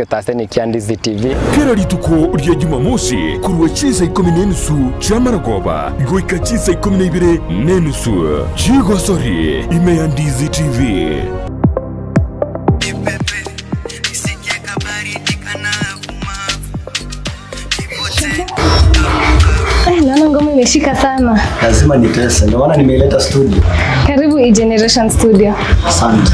Getaseni kia Ndizi TV. Kera rituko rya Jumamosi kurwa chinsa 10:30 chiamaragoba goika chinsa 12:30 chigosori ime ya Ndizi TV. Naona ngoma imeshika sana. Lazima nitese, ndio maana nimeileta studio. Karibu E-Generation Studio. Asante.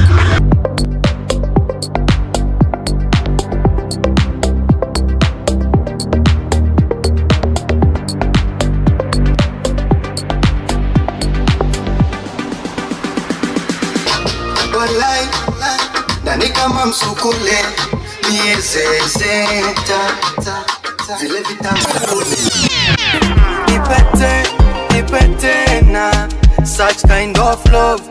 Walai, nani kama msukule miezezeta vile vitamu nipete nipete na such kind of love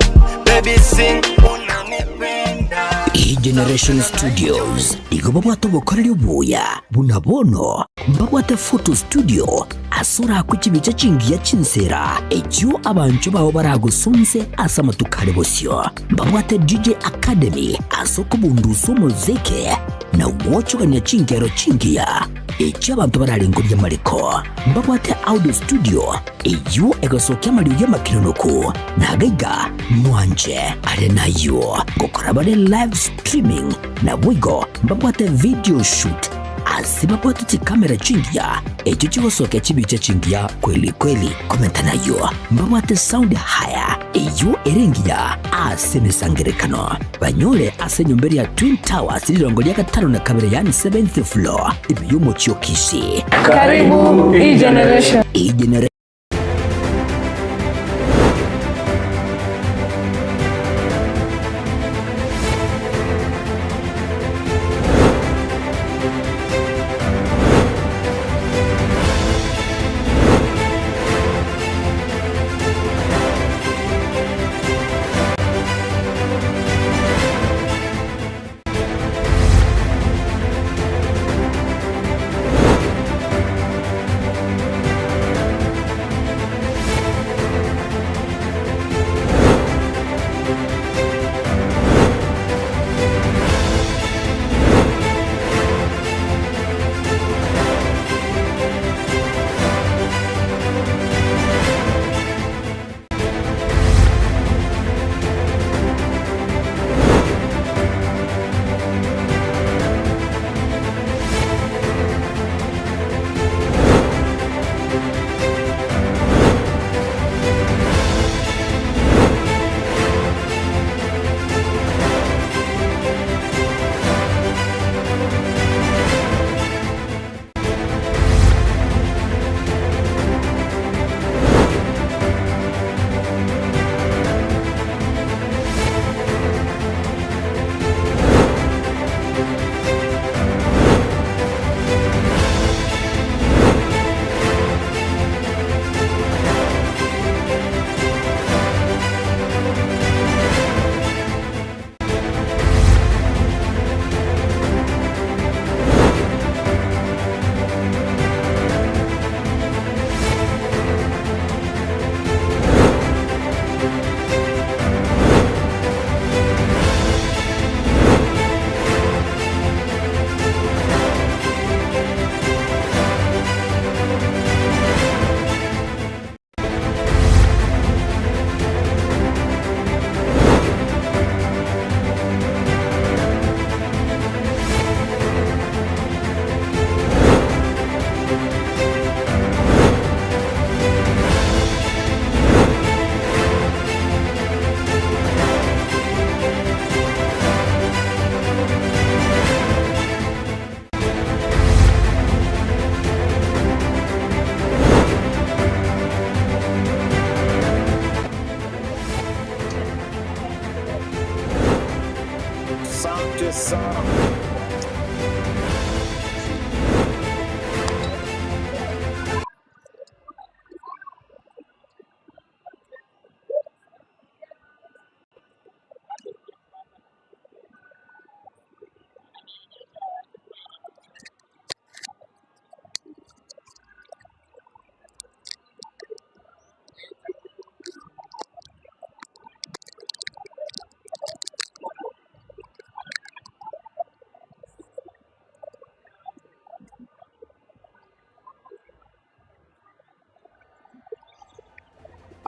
baby sing unanipenda. E-Generation Studios igo babwate obokoreri obuya buna bono mbabwate photo studio asora kuchibicha chingiya chinsera ekyo abancho bao baragusonse ase amatukare bosio mbabwate DJ Academy ase okobundusa omozeke na gwochogania chingero chingiya ekyo abantu bararengoria mariko mbabwate audio studio eyo egosokia amariogi amakironoku nagaiga mwanje are nayo gokora bare live streaming na bwigo mbabwate video shoot ase babwate chikamera chingiya ekyo chigosokia chibicha chingiya kweli kweli komenta nayo mbabwate sound haya eyo erengiya ase emisangerekano banyore ase enyomba ya Twin Towers rirongo ria gatano na kabere yani 7th floor ebiy'omochio Kisii. Karibu E-Generation. E-Generation.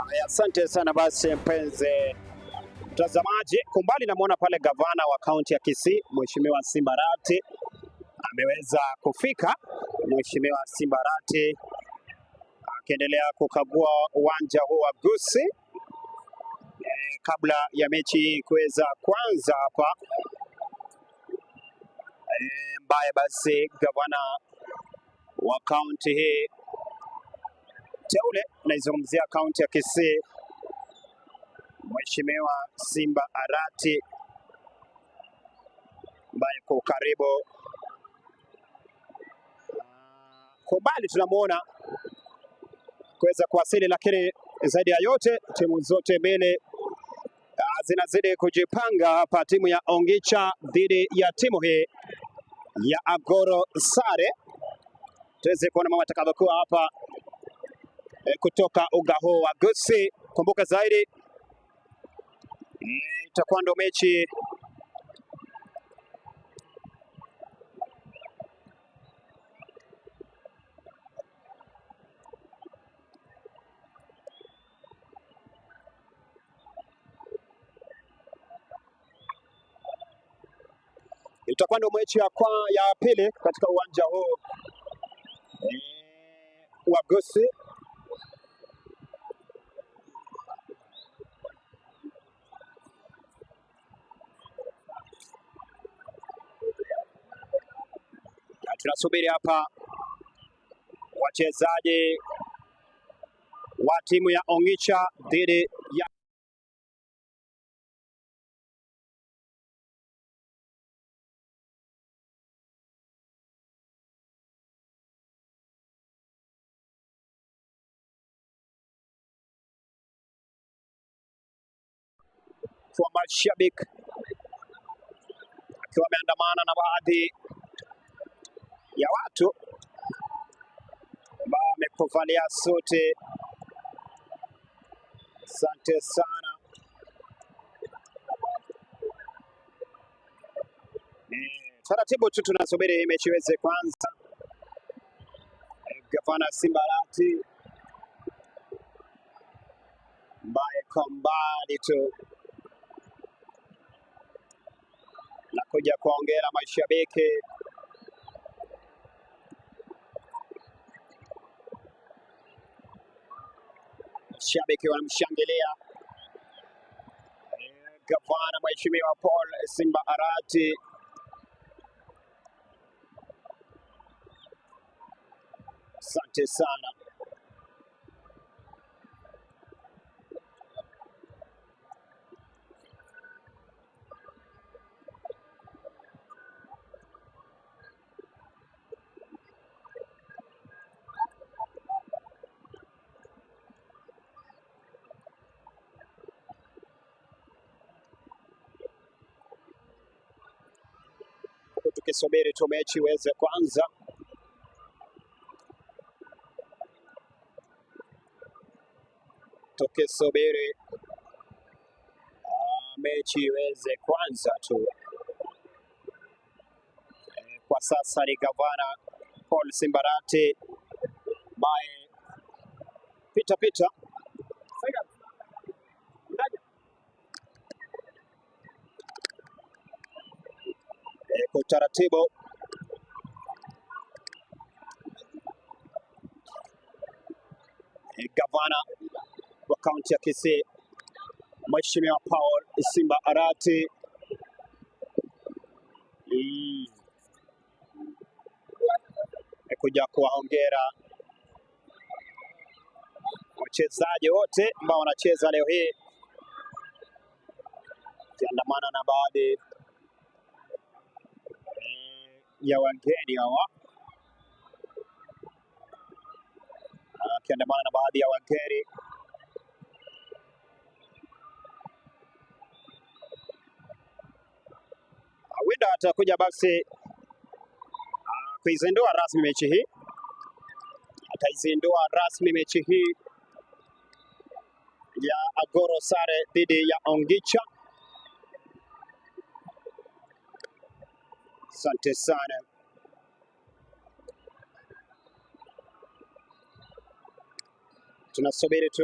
Haya, asante sana basi mpenzi mtazamaji, kwa umbali namwona pale gavana wa kaunti ya Kisii Mheshimiwa Simba Arati ameweza kufika. Mheshimiwa Simba Arati akiendelea kukagua uwanja huu wa Gusii kabla ya mechi kuweza kuanza hapa ambaye basi gavana wa kaunti hii teule, naizungumzia kaunti ya Kisii, Mheshimiwa Simba Arati ambaye kwa ukaribu, kwa umbali tunamuona kuweza kuwasili, lakini zaidi ya yote timu zote mbili zinazidi kujipanga hapa, timu ya Ongicha dhidi ya timu hii ya Agoro Sare. Tuweze kuona mama atakavyokuwa hapa kutoka uga huu wa Gusii. Kumbuka zaidi itakuwa ndo mechi itakuwa ndo mechi ya pili katika uwanja huu wa Gusii. Na tunasubiri hapa wachezaji wa timu ya Ongicha dhidi ya kwa mashabiki akiwa ameandamana na baadhi ya watu ambao wamekuvalia suti. Asante sana. Taratibu tu tunasubiri hii mechi iweze kuanza. Gavana Simba Arati ambaye kwa mbali tu nakuja kuongea mashabiki. Mashabiki wanamshangilia gavana Mheshimiwa Paul Simba Arati. Asante sana. Huku tukisubiri tu mechi iweze kuanza. Tukisubiri mechi iweze kuanza tu. Kwa sasa ni gavana Paul Simba Arati ambaye pita pita kwa utaratibu gavana wa kaunti ya Kisii Mheshimiwa Paul Simba Arati kuja kuwahongera wachezaji wote ambao wanacheza leo hii, kiandamana na baadhi ya wageni hawa, akiandamana na baadhi ya wageni. Huenda atakuja basi kuizindua rasmi mechi hii, ataizindua rasmi mechi hii ya Agoro Sare dhidi ya Ongicha. Asante sana. Tunasubiri tu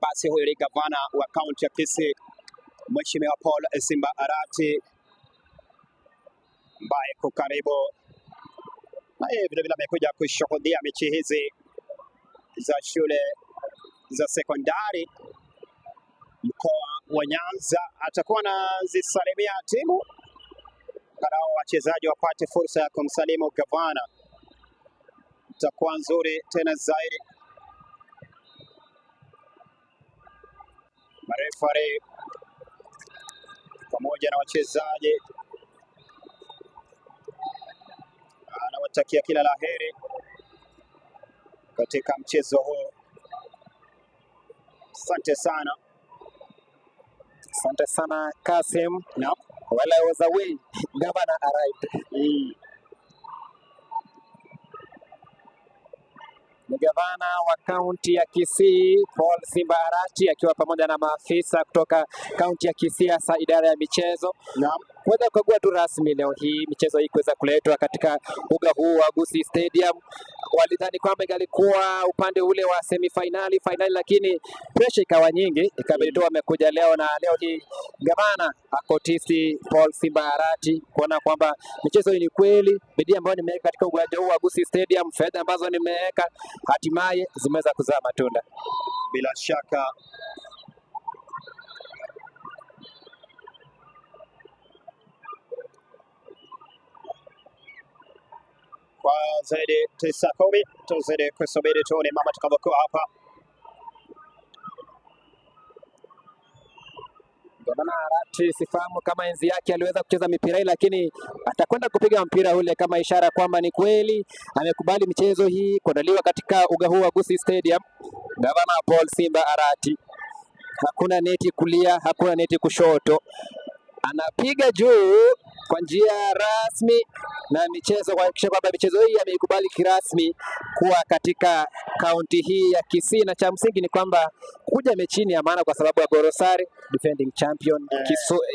Basi huyu ni gavana wa kaunti ya Kisii Mheshimiwa Paul Simba Arati ambaye ko karibu na yeye vilevile amekuja kushuhudia mechi hizi za shule za sekondari mkoa wa Nyanza. Atakuwa anazisalimia timu angalau wachezaji wapate fursa ya kumsalimu gavana, itakuwa nzuri tena zaidi. Marefari pamoja na wachezaji anawatakia kila la heri katika mchezo huu. Asante sana. Asante sana Kasim. Naam. While I was away, governor arrived. Ni gavana wa kaunti ya Kisii Paul Simba Arati akiwa pamoja na maafisa kutoka kaunti ya Kisii, hasa idara ya michezo, Naam. kuweza kukagua tu rasmi leo hii michezo hii kuweza kuletwa katika uga huu wa Gusii Stadium. Walidhani kwamba ingalikuwa upande ule wa semifinali, finali, lakini pressure ikawa nyingi, ikabidi tu wamekuja leo, na leo hii gavana akotisi Paul Simba Arati kuona kwamba michezo hii ni kweli bidii ambayo nimeweka katika uwanja huu wa Gusii Stadium, fedha ambazo nimeweka hatimaye zimeweza kuzaa matunda. Bila shaka kwa zaidi 9:10 tuzidi kusubiri tuone mama tutakavyokuwa hapa. Gavana Arati sifahamu kama enzi yake aliweza kucheza mipira hii, lakini atakwenda kupiga mpira ule kama ishara kwamba ni kweli amekubali michezo hii kuandaliwa katika uga huu wa Gusii Stadium. Gavana Paul Simba Arati, hakuna neti kulia, hakuna neti kushoto, anapiga juu kwa njia rasmi na michezo kuhakikisha kwamba michezo hii ameikubali kirasmi kuwa katika kaunti hii ya Kisii, na cha msingi ni kwamba kuja mechini ya maana kwa sababu ya Gorosari defending champion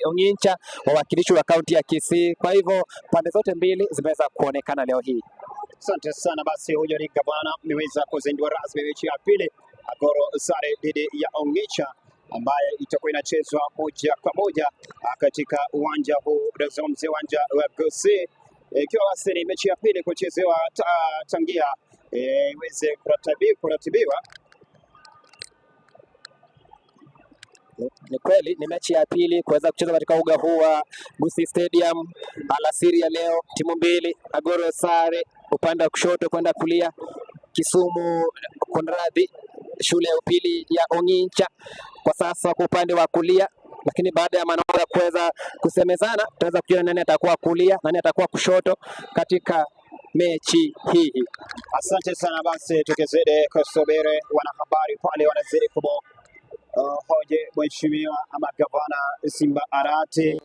Ong'incha wawakilishi wa kaunti ya Kisii. Kwa hivyo pande zote mbili zimeweza kuonekana leo hii. Asante sana. Basi huyo ni gavana ameweza kuzindua rasmi mechi ya pili Agoro Sare dhidi ya Ong'icha ambaye itakuwa inachezwa moja kwa moja katika uwanja huu, unazungumzia uwanja wa Gusii, ikiwa basi ni mechi ya pili kuchezewa tangia iweze kuratibiwa. Ni kweli ni mechi ya pili kuweza kucheza katika uga huu wa Gusii Stadium alasiri ya leo. Timu mbili, Agoro Sare upande wa kushoto kwenda kulia, Kisumu kunradhi, shule ya upili ya Ong'incha kwa sasa kwa upande wa kulia, lakini baada ya manahodha kuweza kusemezana, tutaweza kujua nani atakuwa kulia, nani atakuwa kushoto katika mechi hii. Asante sana. Basi tukizidi kusubiri wanahabari pale wanazidi kubo hoje mheshimiwa ama gavana Simba Arati,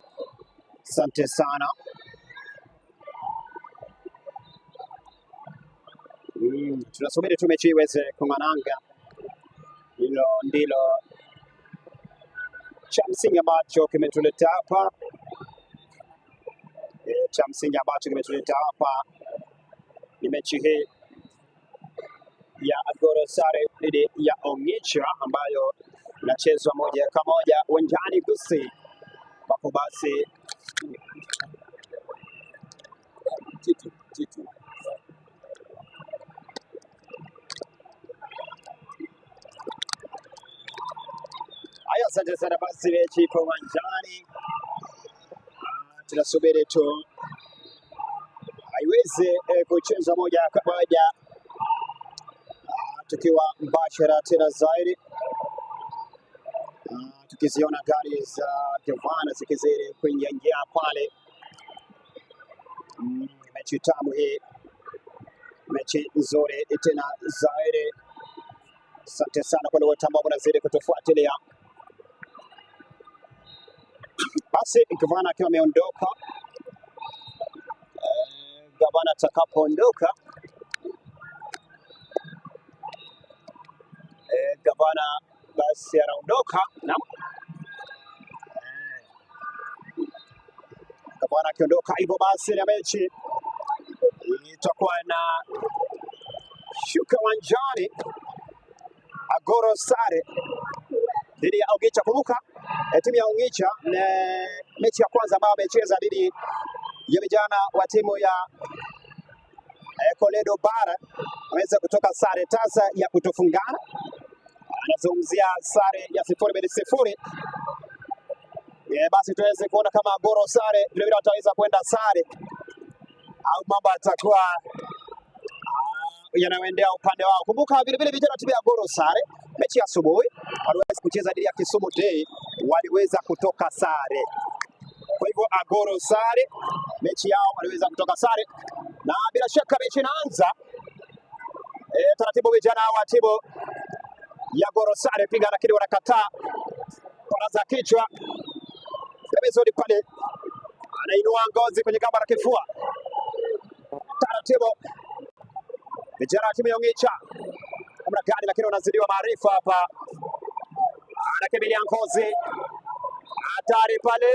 asante sana. Tunasubiri tu mechi iweze kung'ananga. Hilo ndilo cha msingi ambacho kimetuleta hapa. Cha msingi ambacho kimetuleta hapa ni mechi hii ya Agoro Sare dhidi ya Ong'icha ambayo inachezwa moja kwa moja uwanjani Gusii, ambapo basi Titu, Titu. Haya, asante sana. Basi mechi ipo uwanjani, tunasubiri tu haiwezi kuchezwa moja kwa moja, tukiwa mbashara tena zaidi, tukiziona gari za gavana zikizidi kuingia ingia pale. Mechi tamu hii, mechi nzuri tena zaidi. Asante sana kwa wote ambao mnazidi kutufuatilia. Basi gavana akiwa ameondoka, gavana atakapoondoka, gavana basi anaondoka. Naam, gavana akiondoka hivyo basi na mechi itakuwa na shuka uwanjani Agoro Sare dhidi ya Ongicha. Kumbuka timu ya Ongicha mechi ya kwanza ambayo amecheza dhidi ya vijana wa timu ya Koledo Bara ameweza kutoka sare tasa ya kutofungana. Anazungumzia sare ya 0-0. Basi tuweze kuona kama Goro sare vilevile wataweza kwenda sare au mambo yatakuwa yanayoendea upande wao. Kumbuka vilevile vijana timu ya Goro sare mechi ya asubuhi waliweza kucheza dhidi ya Kisumu Day, waliweza kutoka sare. Kwa hivyo Agoro sare mechi yao waliweza kutoka sare, na bila shaka mechi inaanza taratibu. Vijana wa timu ya Goro sare piga, lakini wanakataa baraza kichwa pembezoni pale, anainua ngozi kwenye gamba la kifua taratibu. Vijana wa timu ya Ongicha namna gani, lakini wanazidiwa maarifa hapa. Anakimbilia ngozi, hatari pale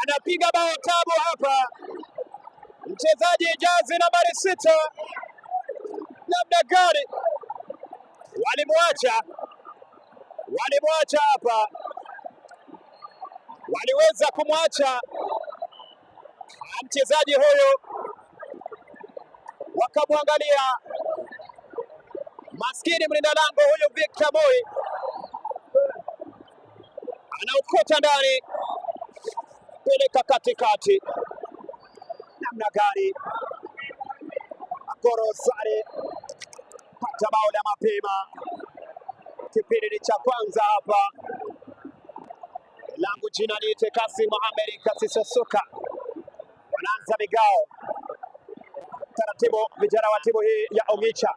anapiga bao tabu hapa mchezaji jazi nambari 6, namna gani walimwacha, walimwacha hapa, waliweza kumwacha mchezaji huyu, wakamwangalia maskini mlinda lango huyu Victor Moi, anaokota ndani, peleka katikati, namna gani Agoro sare pata bao la mapema. Kipindi ni cha kwanza hapa. Langu jina niite Kasim Mohamed Kasisosuka. Wanaanza migao taratibu, vijana wa timu hii ya Ongicha,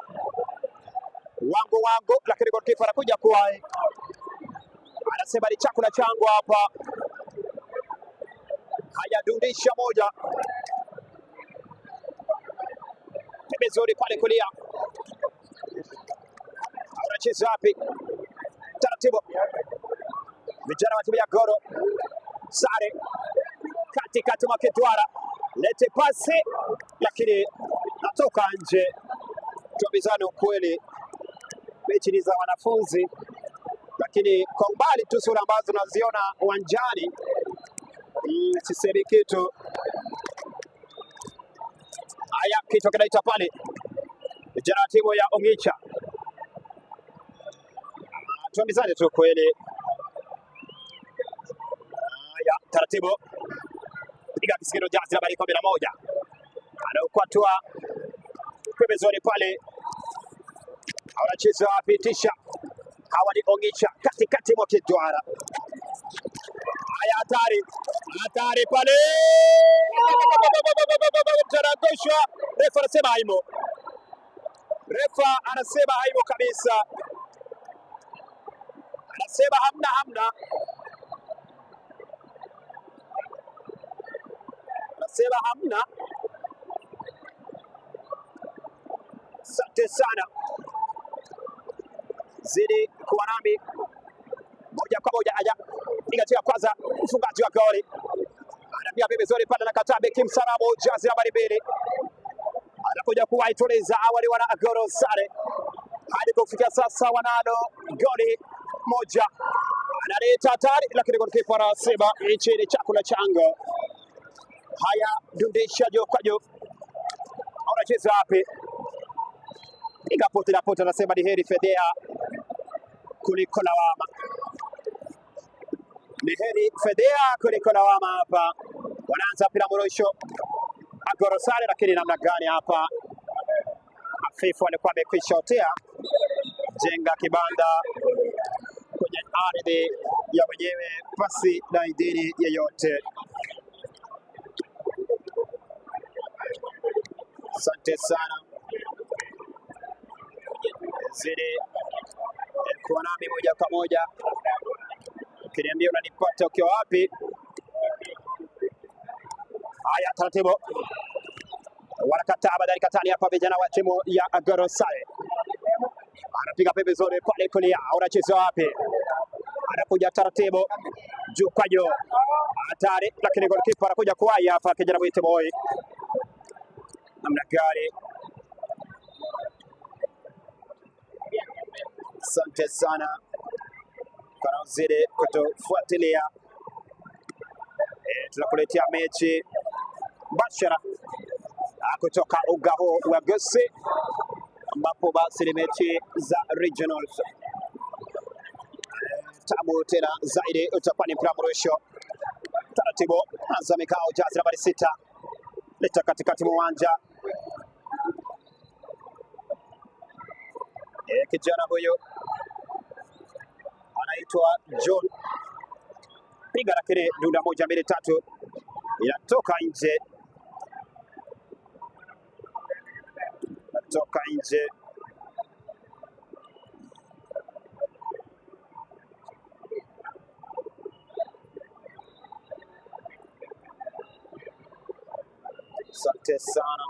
wangu wangu, lakini golikipa anakuja kuwahi, anasema ni chakula changu hapa. Hayadundisha moja pembezoni pale kulia, anacheza wapi? Taratibu, vijana wa timu ya Goro sare katikati mwa Kitwara, lete pasi lakini natoka nje. Tuambizane ukweli, mechi ni za wanafunzi, lakini kwa umbali tu sura ambazo naziona uwanjani sisemi kitu. Haya, kichwa kinaita pale, vijana wa timu ya Ongicha. Tuambizane tu kweli. Haya, taratibu piga kisigino jazi nambari 11 anaokwatua pembezoni pale, anacheza pitisha. Hawa ni Ongicha katikati mwa kidwara. Haya, hatari hatari pale, taragoshwa. Refa anasema haimo, refa anasema haimo kabisa, anasema hamna hamna, anasema hamna. Asante sana, zidi kuwa nami moja kwa moja. Aya, piga ya kwanza, mfungaji wa goli anapiga pembezoni pale, anakataa beki Msarabu, jazi nambari 2 anakuja kuwaituliza awali wana Agoro sare. Hadi kufikia sasa wanalo goli moja, analeta hatari, lakini golikipa anasema hichi ni chakula changu. Haya, dundisha juu kwa juu, anacheza wapi? Piga pote na pote, anasema ni heri fedhea kuliko lawama, ni heri fedhea kuliko lawama. Hapa wanaanza mpira mrusho Agoro sare, lakini namna gani hapa Afifu alikuwa amekwisha otea jenga kibanda kwenye ardhi ya wenyewe pasi na idhini yeyote. Asante sana, zidi kuwa nami moja kwa moja, ukiniambia unanipata ukiwa wapi. Haya, taratibu wanakataa badali katani hapa, vijana wa timu ya Agoro sare, anapiga pembezoni pale kulia, unacheza wapi? Anakuja taratibu juu kwa juu, hatari, lakini golikipa anakuja kuwahi hapa, kijana mwite Boy, namna gani? Asante sana kwa wanaozidi kutufuatilia. Tunakuletea mechi mbashara kutoka uga huu wa Gusii, ambapo basi ni mechi za regionals. Tamu tena zaidi utakuwa ni mpira mrusho taratibu, anza mikao, jazi nambari 6 leta katikati mwa uwanja. Kijana huyu anaitwa John, piga lakini dunda 1 2 3 inatoka nje, inatoka nje. Asante sana.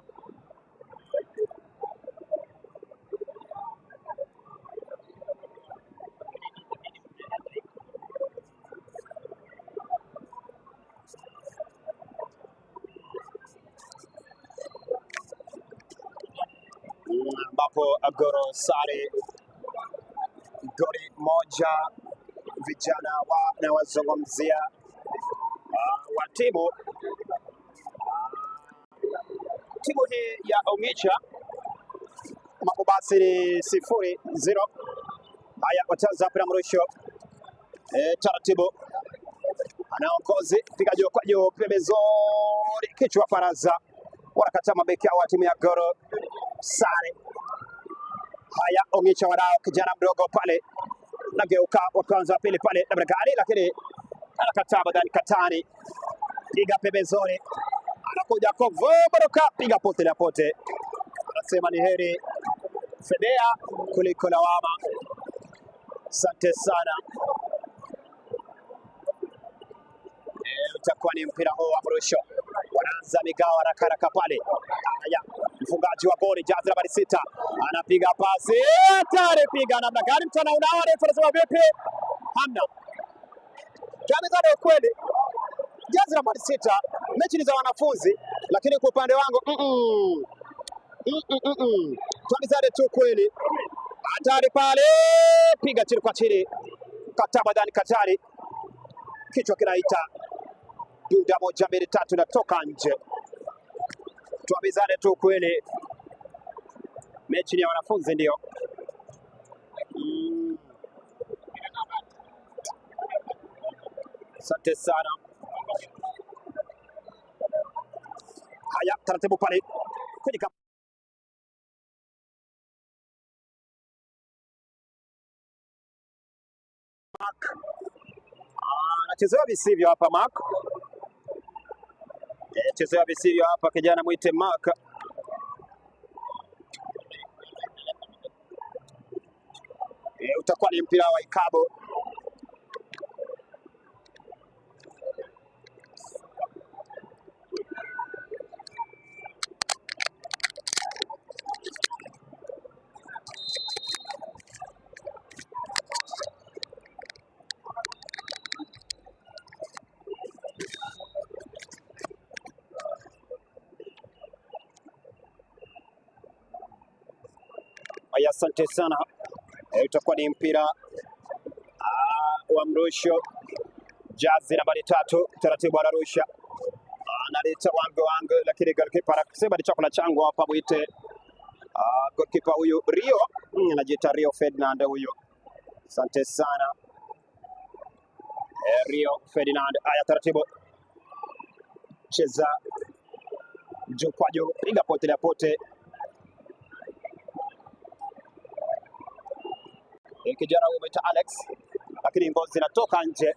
Ambapo Goro sare goli 1, vijana wanawazungumzia wa timu hii ya Ongicha, ambapo basi ni 0-0. Haya, wataanza mpira mrusho taratibu, anaongozi piga juu kwa juu pembezoni, kichwa Faraza, wanakataa mabeki wa timu ya Goro sare. Haya, Ongicha wanao kijana mdogo pale, nageuka wa kwanza wa pili pale namna gani, lakini anakataa Badani Katani, piga pembezoni, anakuja kovoboroka, piga pote la pote, anasema ni heri fedhea kuliko lawama. Asante sana. Utakuwa ni mpira huu wa mrusho, wanaanza migao haraka haraka pale. Haya, mfungaji wa goli jazi nambari 6 anapiga pasi hatari, piga namna gani? Mtana unao refa anasema vipi? Hamna. Tuambizane ukweli, jazi nambari 6, mechi ni za wanafunzi, lakini kwa upande wangu tuambizane tu kweli. Hatari pale, piga chini kwa chini, Kataba Dani Katari, kichwa kinaita duda 1 2 3 natoka nje. Tuambizane tu kweli, mechi ni ya wanafunzi ndio. Asante sana. Haya, taratibu pale kwenye Mark anachezewa visivyo hapa Mark. Chezewa visivyo hapa kijana mwite Mark. Utakuwa ni mpira wa ikabu. Asante sana. Utakuwa ni mpira wa mrusho. Jazi nambari 3 taratibu anarusha, analeta wango wango, lakini goalkeeper anasema ni chakula changu hapa, mwite goalkeeper huyu Rio, anajiita Rio Ferdinand huyu. Asante sana Rio Ferdinand. Haya, taratibu cheza juu kwa juu, piga pote la pote. Kijana huyu ameita Alex, lakini ngozi inatoka nje.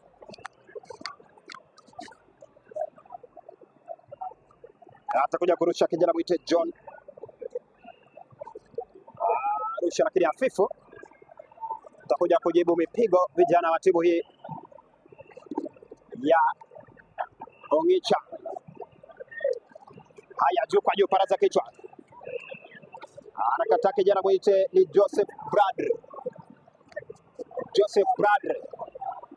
Atakuja kurusha kijana mwite John. Rusha lakini hafifu. Atakuja kujibu mipigo vijana wa timu hii ya Ongicha. Haya, juu kwa juu, paraza kichwa. Anakataa kijana mwite ni Joseph Bradley. Joseph Bradley.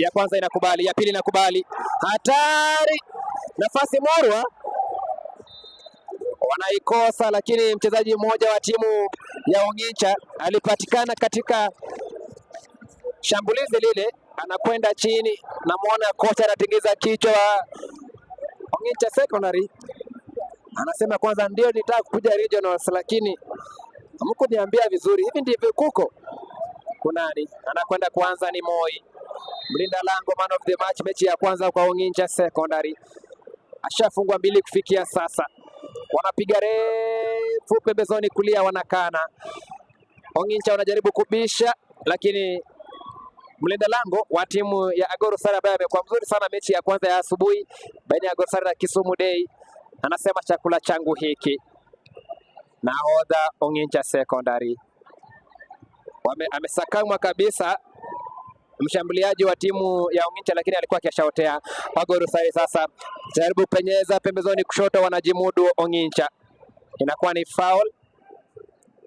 Ya kwanza inakubali, ya pili inakubali. Hatari! Nafasi murwa wanaikosa, lakini mchezaji mmoja wa timu ya Ongicha alipatikana katika shambulizi lile, anakwenda chini. Namwona kocha anatingiza kichwa Ongicha Secondary, anasema kwanza ndio nilitaka kuja regionals, lakini hamkuniambia vizuri. Hivi ndivyo kuko kunani. Anakwenda kwanza ni Moi, mlinda lango, man of the match, mechi ya kwanza kwa Ongicha Secondary, ashafungwa 2 kufikia sasa. Wanapiga refu pembezoni kulia, wanakana. Ongicha wanajaribu kubisha, lakini mlinda lango wa timu ya Agoro Sare ambaye amekuwa mzuri sana mechi ya kwanza ya asubuhi baina ya Agoro Sare na Kisumu Day anasema chakula changu hiki. Nahodha Ongicha Secondary amesakamwa kabisa mshambuliaji wa timu ya Ongicha, lakini alikuwa akishaotea. Agoro Sare sasa jaribu penyeza pembezoni kushoto, wanajimudu Ongicha, inakuwa ni foul.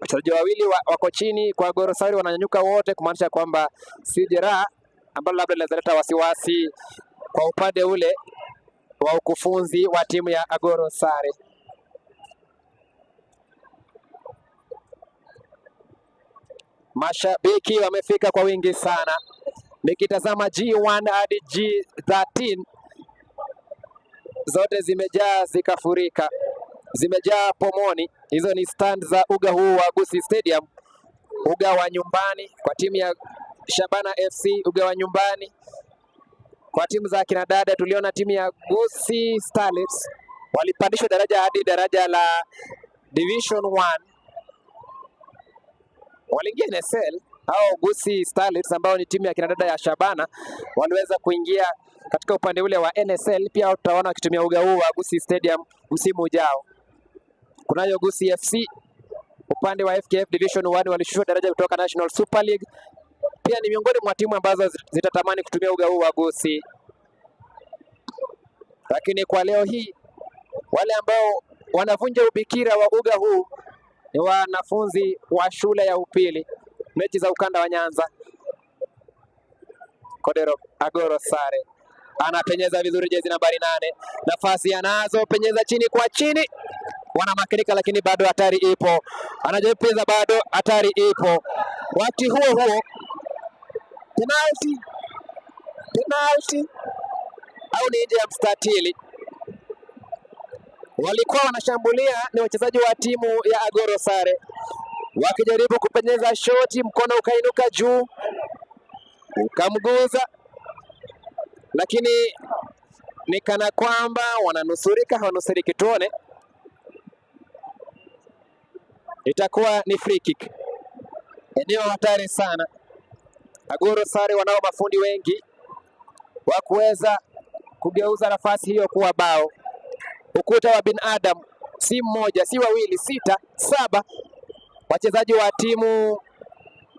Wachezaji wawili wako chini kwa Agoro Sare, wananyanyuka wote, kumaanisha kwamba si jeraha ambalo labda linaweza leta wasiwasi kwa upande ule wa ukufunzi wa timu ya Agoro Sare. Mashabiki wamefika kwa wingi sana, nikitazama G1 hadi G13 zote zimejaa zikafurika, zimejaa pomoni. Hizo ni stand za uga huu wa Gusii Stadium, uga wa nyumbani kwa timu ya Shabana FC, uga wa nyumbani kwa timu za kina dada. Tuliona timu ya Gusii Starlets walipandishwa daraja hadi daraja la Division 1, waliingia NSL. Hao Gusii Starlets ambao ni timu ya kina dada ya Shabana waliweza kuingia katika upande ule wa NSL. Pia tutaona wakitumia uga huu wa Gusii Stadium msimu ujao. Kunayo Gusii FC upande wa FKF Division 1 walishushwa daraja kutoka National Super League. Pia ni miongoni mwa timu ambazo zitatamani kutumia uga huu wa Gusii, lakini kwa leo hii wale ambao wanavunja ubikira wa uga huu ni wanafunzi wa shule ya upili, mechi za ukanda wa Nyanza. Kodero Agoro Sare anapenyeza vizuri jezi nambari 8, nafasi anazo, penyeza chini kwa chini, wanamakinika, lakini bado hatari ipo. Anajaribu kupenyeza, bado hatari ipo. Wakati huo huo, penalti, penalti au ni nje ya mstatili. Walikuwa wanashambulia ni wachezaji wa timu ya Agoro Sare wakijaribu kupenyeza shoti, mkono ukainuka juu ukamguza, lakini ni kana kwamba wananusurika, hawanusuriki. Tuone, itakuwa ni free kick, eneo hatari sana. Agoro Sare wanao mafundi wengi wa kuweza kugeuza nafasi hiyo kuwa bao. Ukuta wa binadamu si mmoja, si wawili, 6, 7 wachezaji wa timu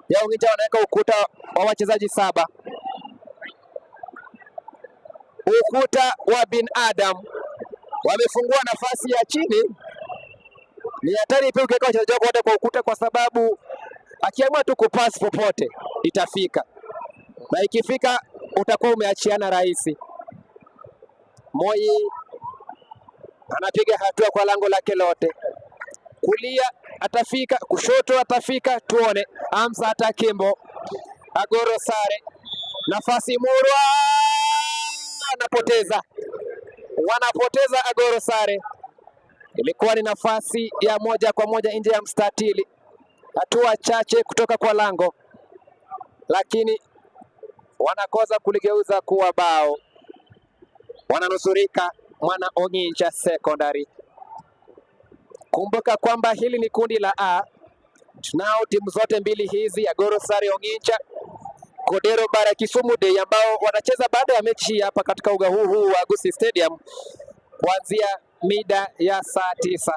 ya Ongicha wanaweka ukuta wa wachezaji 7. Ukuta wa binadamu wamefungua nafasi ya chini. Ni hatari pia ukiweka wachezaji wako wote kwa ukuta, kwa sababu akiamua tu kupass popote itafika, na ikifika utakuwa umeachiana rahisi. Moi anapiga hatua kwa lango lake lote, kulia atafika, kushoto atafika, tuone. Amsa hata Kimbo. Agoro Sare, nafasi murwa, anapoteza, wanapoteza Agoro Sare. Ilikuwa ni nafasi ya moja kwa moja nje ya mstatili, hatua chache kutoka kwa lango, lakini wanakosa kuligeuza kuwa bao. Wananusurika mwana Ongicha Secondary. Kumbuka kwamba hili ni kundi la A. Tunao timu zote mbili hizi, Agoro Sare Ongicha, Kodero Bara Kisumu Day, ambao wanacheza baada ya mechi hii hapa katika uga huu wa Gusii Stadium kuanzia mida ya saa 9.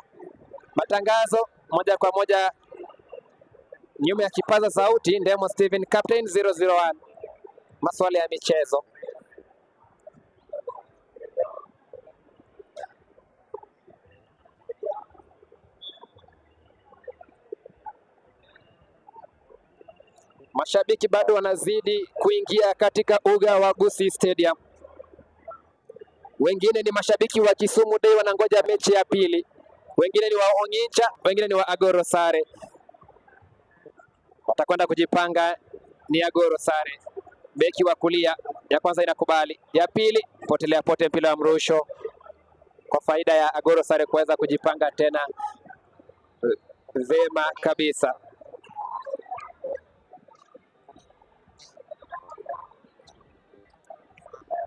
Matangazo moja kwa moja nyuma ya kipaza sauti, Ndemo Steven, Captain 001, masuala ya michezo. Mashabiki bado wanazidi kuingia katika uga wa Gusii Stadium. Wengine ni mashabiki wa Kisumu Day wanangoja mechi ya pili, wengine ni wa Ongincha, wengine ni wa Agoro Sare. Watakwenda kujipanga ni Agoro Sare. Beki wa kulia, ya kwanza inakubali, ya pili potelea pote, mpira wa mrusho kwa faida ya Agoro Sare kuweza kujipanga tena vema kabisa.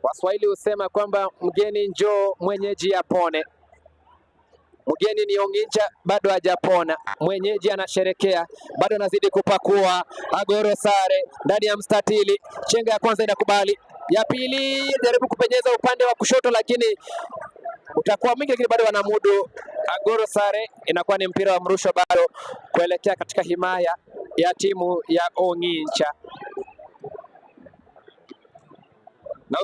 Waswahili husema kwamba mgeni njoo mwenyeji apone. Mgeni ni Ongincha bado hajapona, mwenyeji anasherekea, bado anazidi kupakua. Agoro Sare ndani ya mstatili, chenga ya kwanza inakubali, ya pili jaribu kupenyeza upande wa kushoto, lakini utakuwa mwingi, lakini bado wanamudu. Agoro Sare inakuwa ni mpira wa mrusho bado kuelekea katika himaya ya timu ya Ongincha. Na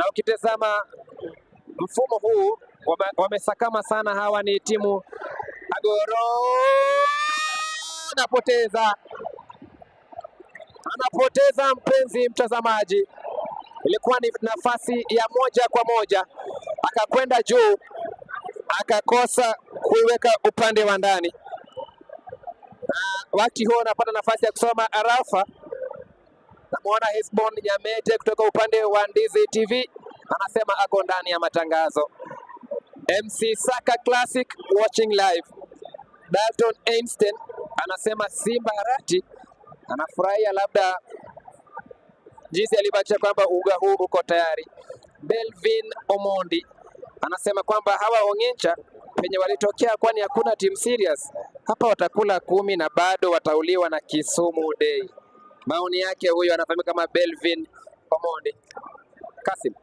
ukitazama mfumo huu wamesakama sana. Hawa ni timu Agoro, anapoteza mpenzi mtazamaji, ilikuwa ni nafasi ya moja kwa moja, akakwenda juu akakosa kuiweka upande wa ndani, na wakati huo anapata nafasi ya kusoma arafa. Namuona Hesbon Nyamete kutoka upande wa Ndizi TV anasema ako ndani ya matangazo. MC Saka Classic watching live. Dalton Einstein anasema Simba Arati anafurahia labda jinsi alivyoacha kwamba uga huu uko tayari. Belvin Omondi anasema kwamba hawa Ongincha penye walitokea, kwani hakuna team serious hapa, watakula 10 na bado watauliwa na Kisumu Day. Maoni yake huyo anafahamika kama Belvin Omondi. Kasim.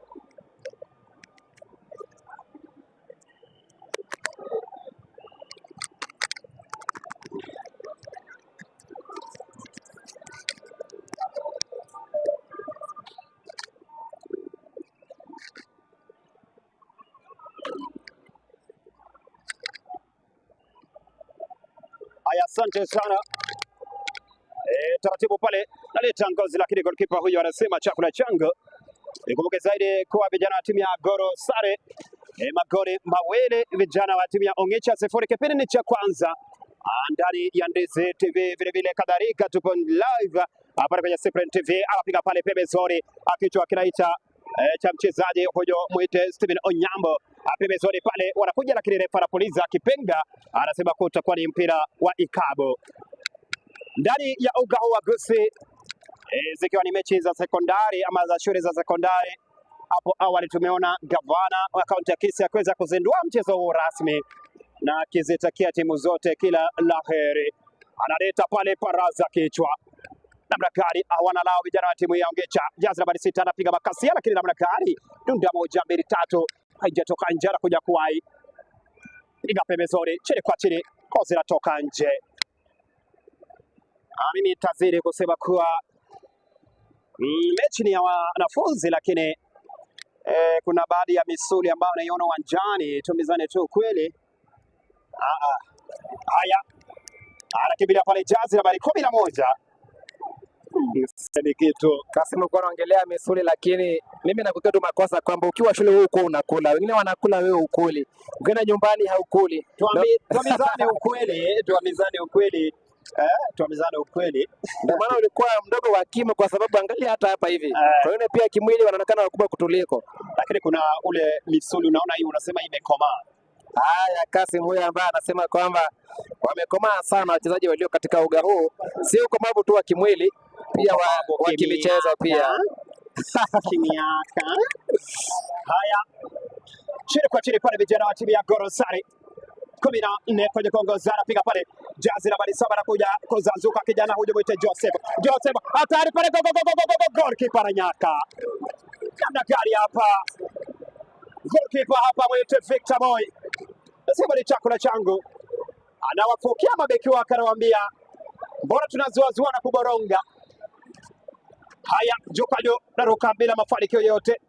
Haya, asante sana. Taratibu pale naleta ngozi, lakini goalkeeper huyu anasema chakula changu. Ikumbuke zaidi kuwa vijana wa timu ya Goro Sare magoli mawili, vijana wa timu ya Ongicha 0. Kipindi ni cha kwanza ndani ya Ndizi TV, vile vile kadhalika tupo live hapa kwenye Cyprian TV. Anapiga pale pembezoni, akichwa kinaita cha mchezaji huyo mwite Steven Onyambo pembezoni pale wanakuja, lakini refa anapuliza kipenga, anasema kuwa utakuwa ni mpira wa ikabu ndani ya uga huu wa Gusii, zikiwa ni mechi za sekondari ama za shule za sekondari. Hapo awali tumeona gavana wa kaunti ya Kisii akiweza kuzindua mchezo huu rasmi na akizitakia timu zote kila laheri. Analeta pale paraza kichwa namna gani, hawana lao vijana wa timu ya Ongecha. Jazi nambari 6 anapiga makasia, lakini namna gani, dunda 1 2 3, haijatoka nje, anakuja kuwai piga pembezoni, chini kwa chini, kozi inatoka nje. Mimi tazidi kusema kuwa mechi ni ya wanafunzi, lakini kuna baadhi ya misuli ambayo naiona uwanjani, tumizane tu kweli. Haya, anakimbilia pale jazi nambari 11. Semi kitu. Kasim, ulikuwa unaongelea misuli, lakini mimi nakukia tu makosa kwamba ukiwa shule wewe uko unakula, wengine wanakula wewe ukuli, ukienda nyumbani haukuli. Tuambizane ukweli, tuambizane ukweli. Tuambizane ukweli. Ndio maana ulikuwa mdogo wa kimo, kwa sababu angalia hata hapa hivi. Kwa hiyo pia kimwili wanaonekana wakubwa kutuliko. Lakini kuna ule misuli unaona hii unasema imekomaa. Haya, Kasim huyo ambaye anasema kwamba wamekomaa sana wachezaji walio katika uga huu, si ukomavu tu wa kimwili, pia wa kimichezo pia. Kimiaka. Haya, chini kwa chini pale vijana wa timu ya Goro Sare 14 kwenye kuongoza, anapiga pale jazi nambari 7 anakuja kuzazuka kijana huyu mwite Joseph. Joseph hatari pale, go go go go go, goalkeeper ananyaka. Namna gani hapa goalkeeper hapa mwite Victor Boy, nasema ni chakula changu, anawafukia mabeki wake, anawaambia mbona tunazuazua na kuboronga. Haya, Jokajo naruka bila mafanikio yote,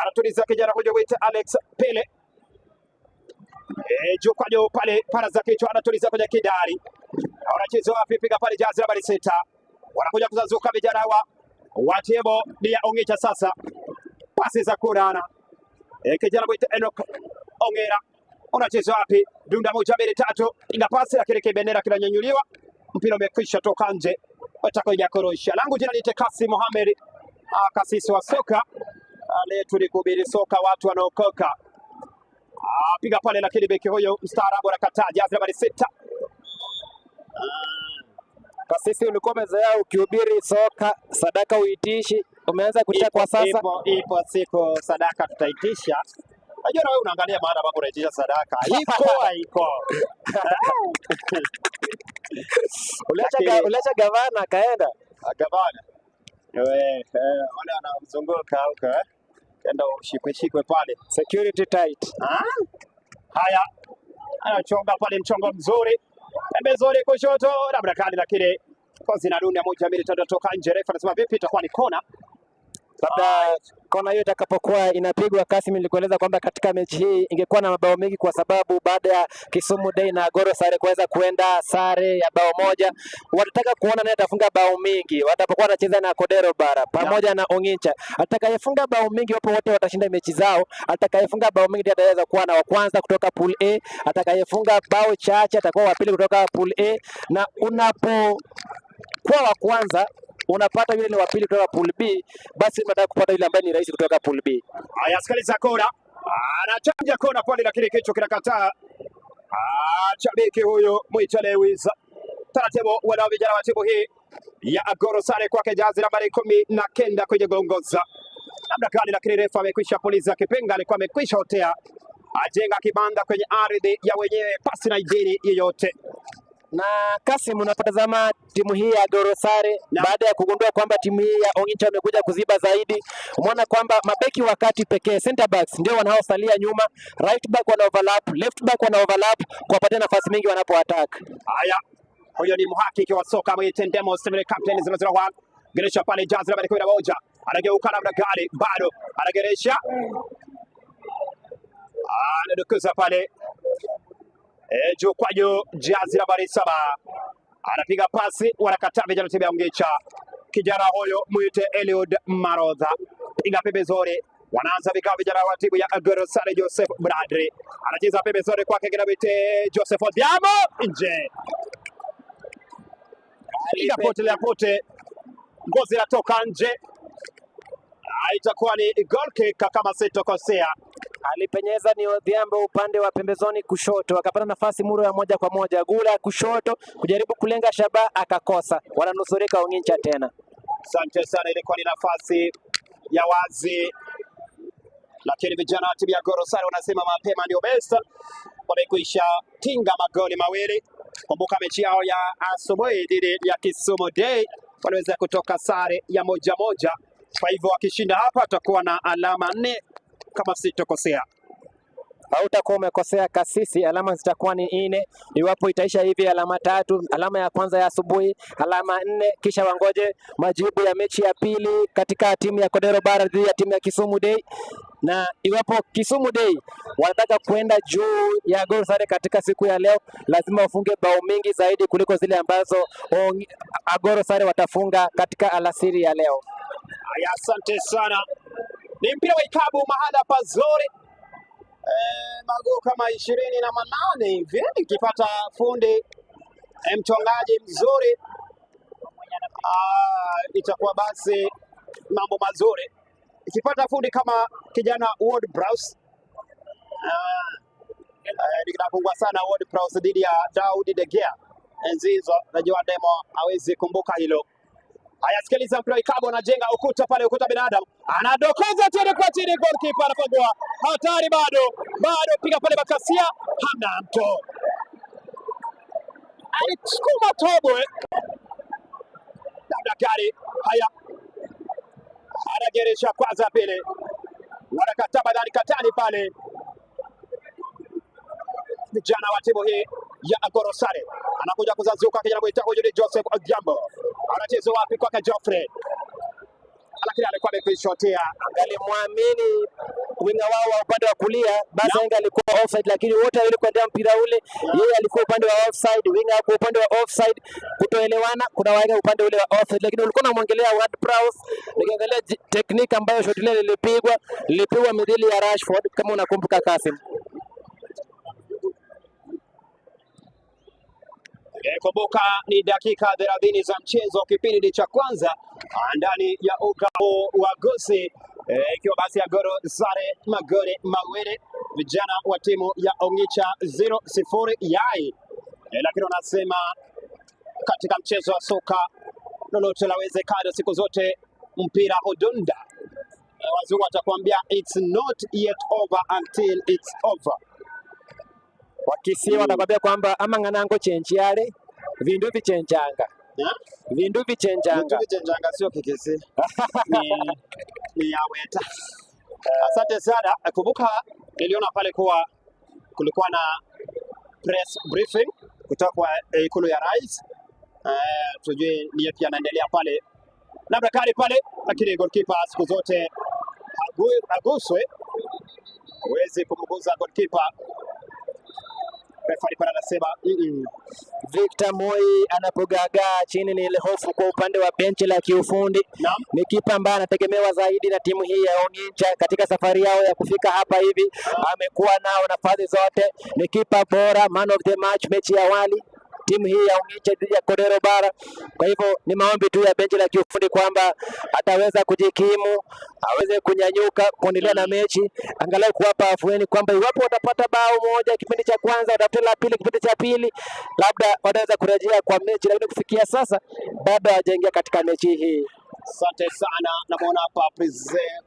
anatuliza kijana huyu mwite Alex Pele. Jokajo pale para za kichwa anatuliza kwenye kidari, Wanacheza wapi? Piga pale jazi nambari 6. Wanakuja kuzazuka vijana wa timu ya Ongicha sasa. Pasi za kurana. Kijana mwita Enoch Ongera. Unacheza wapi? Dunda 1 2 3. Piga pasi lakini kibendera kinanyanyuliwa. Mpira umekwisha toka nje. Watakuja kurusha. Langu jina ni Tekasi Mohamed, kasisi wa soka. Leo tulikuhubiri soka watu wanaokoka. Piga pale lakini beki huyo mstaarabu anakataa. Jazi nambari 6. Kasisi, ulikuwa umezoea ukihubiri soka sadaka uitishi, umeanza kutia kwa sasa. Ipo siku sadaka tutaitisha. Najua na wewe unaangalia mahala ambapo unaitisha sadaka. Iko haiko. Uliacha gavana akaenda. Gavana. Wewe wale wanamzunguka huko eh. Kenda ushikwe shikwe pale. Security tight. Haya. Anachonga pale mchongo mzuri. Pembezoni kushoto labda kali lakini kozi na dunda 1 2 3 toka nje. Refa anasema vipi, itakuwa ni kona. Labda kona hiyo itakapokuwa inapigwa, Kasim, nilikueleza kwamba katika mechi hii ingekuwa na mabao mengi, kwa sababu baada ya Kisumu Day na Agoro Sare kuweza kuenda sare ya bao moja, watataka kuona naye atafunga bao mingi watapokuwa wanacheza na Kodero Bara pamoja na Ongicha. Atakayefunga bao mingi, wapo wote watashinda mechi zao. Atakayefunga bao mingi ndiye ataweza kuwa na wa kwanza kutoka pool A, atakayefunga bao chache atakuwa wa pili kutoka pool A, na unapokuwa wa kwanza unapata yule ni wa pili kutoka pool B, basi unataka kupata yule ambaye ni rahisi kutoka pool B. Haya, sikiliza kona. Anachanja kona pale lakini kichwa kinakataa. Shabiki huyu Mwita Lewis. Taratibu wana vijana wa timu hii ya Agoro Sare kwake jazi nambari 19 kwenye gongoza. Labda kali lakini refa amekwisha puliza kipenga, alikuwa amekwisha otea. Ajenga kibanda kwenye ardhi ya wenyewe pasi na idhini yoyote. Na Kasim, unapotazama timu hii ya Agoro Sare baada ya kugundua kwamba timu hii ya Ongicha wamekuja kuziba zaidi, umeona kwamba mabeki wa kati pekee center backs ndio wanaosalia nyuma, right back wana overlap, left back wana overlap, kuwapatia nafasi mingi wanapo attack. Haya, huyo ni mhakiki wa soka mwite Ndemo Steven captain 001. Geresha pale jazi nambari 11. Anageuka namna gani? Bado anageresha. Anadukuza pale. Juu kwa juu jazi nambari 7. Anapiga pasi, wanakataa vijana timu ya Ongicha. Kijana huyo mwite Eliud Marodha. Piga pembezoni. Wanaanza vikao vijana wa timu ya Agoro Sare. Joseph Bradley anacheza pembezoni kwake mwite Joseph Odhiambo nje. Piga pote la pote, ngozi inatoka nje. Itakuwa ni goal kick kama sitokosea. Alipenyeza ni Odhiambo upande wa pembezoni kushoto, akapata nafasi muro ya moja kwa moja, gula kushoto kujaribu kulenga shabaha akakosa, wananusurika Ongicha tena. Asante sana, ilikuwa ni nafasi ya wazi, lakini vijana wa timu ya Agoro Sare wanasema mapema ndio best. Wamekwisha tinga magoli mawili. Kumbuka mechi yao ya asubuhi dhidi ya Kisumu Day waliweza kutoka sare ya 1-1. Kwa hivyo wakishinda hapa watakuwa na alama 4 kama sitokosea. Hautakuwa umekosea Kasisi, alama zitakuwa ni 4 iwapo itaisha hivi, alama 3, alama ya kwanza ya asubuhi, alama 4, kisha wangoje majibu ya mechi ya pili katika timu ya Kodero Bara dhidi ya timu ya Kisumu Day. Na iwapo Kisumu Day wanataka kuenda juu ya Agoro Sare katika siku ya leo, lazima wafunge bao mingi zaidi kuliko zile ambazo Agoro Sare watafunga katika alasiri ya leo. Haya, asante sana. Ni mpira wa ikabu mahala pazuri. Maguu kama 28 hivi, ikipata fundi mchongaji mzuri itakuwa basi mambo mazuri. Ikipata fundi kama kijana Ward Prowse, ninapungua sana Ward Prowse dhidi ya Daudi De Gea enzi hizo, najua Demo hawezi kumbuka hilo. Haya, sikiliza mpira wa ikabu, anajenga ukuta pale, ukuta binadamu anadokoza chini kwa chini, goalkeeper anapagua, hatari bado bado, piga pale Bakasia, hamna mtu, alisukuma tobwe labda gari. Haya, anageresha kwanza pili, wanakataa badani katani pale vijana wa timu hii ya Agoro Sare. Anakuja kuzazuka kijana mwita huyu ni Joseph Odhiambo, anacheza wapi kwake Geoffrey, lakini alikuwa amekwishotea. Angalimwamini Winga wao wa upande wa kulia Bazenga alikuwa offside, lakini wote wawili kuendea mpira ule, yeye alikuwa upande wa offside, winga hapo upande wa offside, kutoelewana kuna waega upande ule wa offside, lakini ulikuwa unamwangalia Ward Prowse, nikiangalia technique ambayo shot ile lilipigwa, lilipigwa midhili ya Rashford kama unakumbuka Kasim. Kumbuka ni dakika 30 za mchezo, kipindi cha kwanza ndani ya uga wa Gusii, ikiwa basi Agoro sare magoli mawili, vijana wa timu ya Ongicha 0-0 yai. Lakini wanasema katika mchezo wa soka lolote lawezekana, siku zote mpira hudunda. Wazungu watakwambia it's not yet over until it's over. Wakisia watakwambia kwamba ama ng'anango chenjiale vindu vichenjanga vindu vichenjanga. Vindu vichenjanga sio Kikisii ni Yaweta. Asante sana. Kumbuka niliona pale kuwa kulikuwa na press briefing kutoka kwa ikulu ya rais. Tujue ni yapi yanaendelea pale, labda kali pale, lakini goalkeeper siku zote aguswe, huwezi kumguza goalkeeper. Refa pale anasema Victor Moi anapogagaa chini ni ile hofu kwa upande wa benchi la kiufundi. Ni kipa ambaye anategemewa zaidi na timu hii ya Ongincha katika safari yao ya kufika hapa hivi, amekuwa nao nafasi zote, ni kipa bora, man of the match mechi ya awali timu hii ya Ongincha dhidi ya Kodero Bara. Kwa hivyo ni maombi tu ya benchi la kiufundi kwamba ataweza kujikimu, aweze kunyanyuka kuendelea na mechi, angalau kuwapa afueni kwamba iwapo watapata bao moja kipindi cha kwanza, watapata la pili kipindi cha pili, labda wataweza kurejea kwa mechi, lakini kufikia sasa bado hawajaingia katika mechi hii. Asante sana. Namuona hapa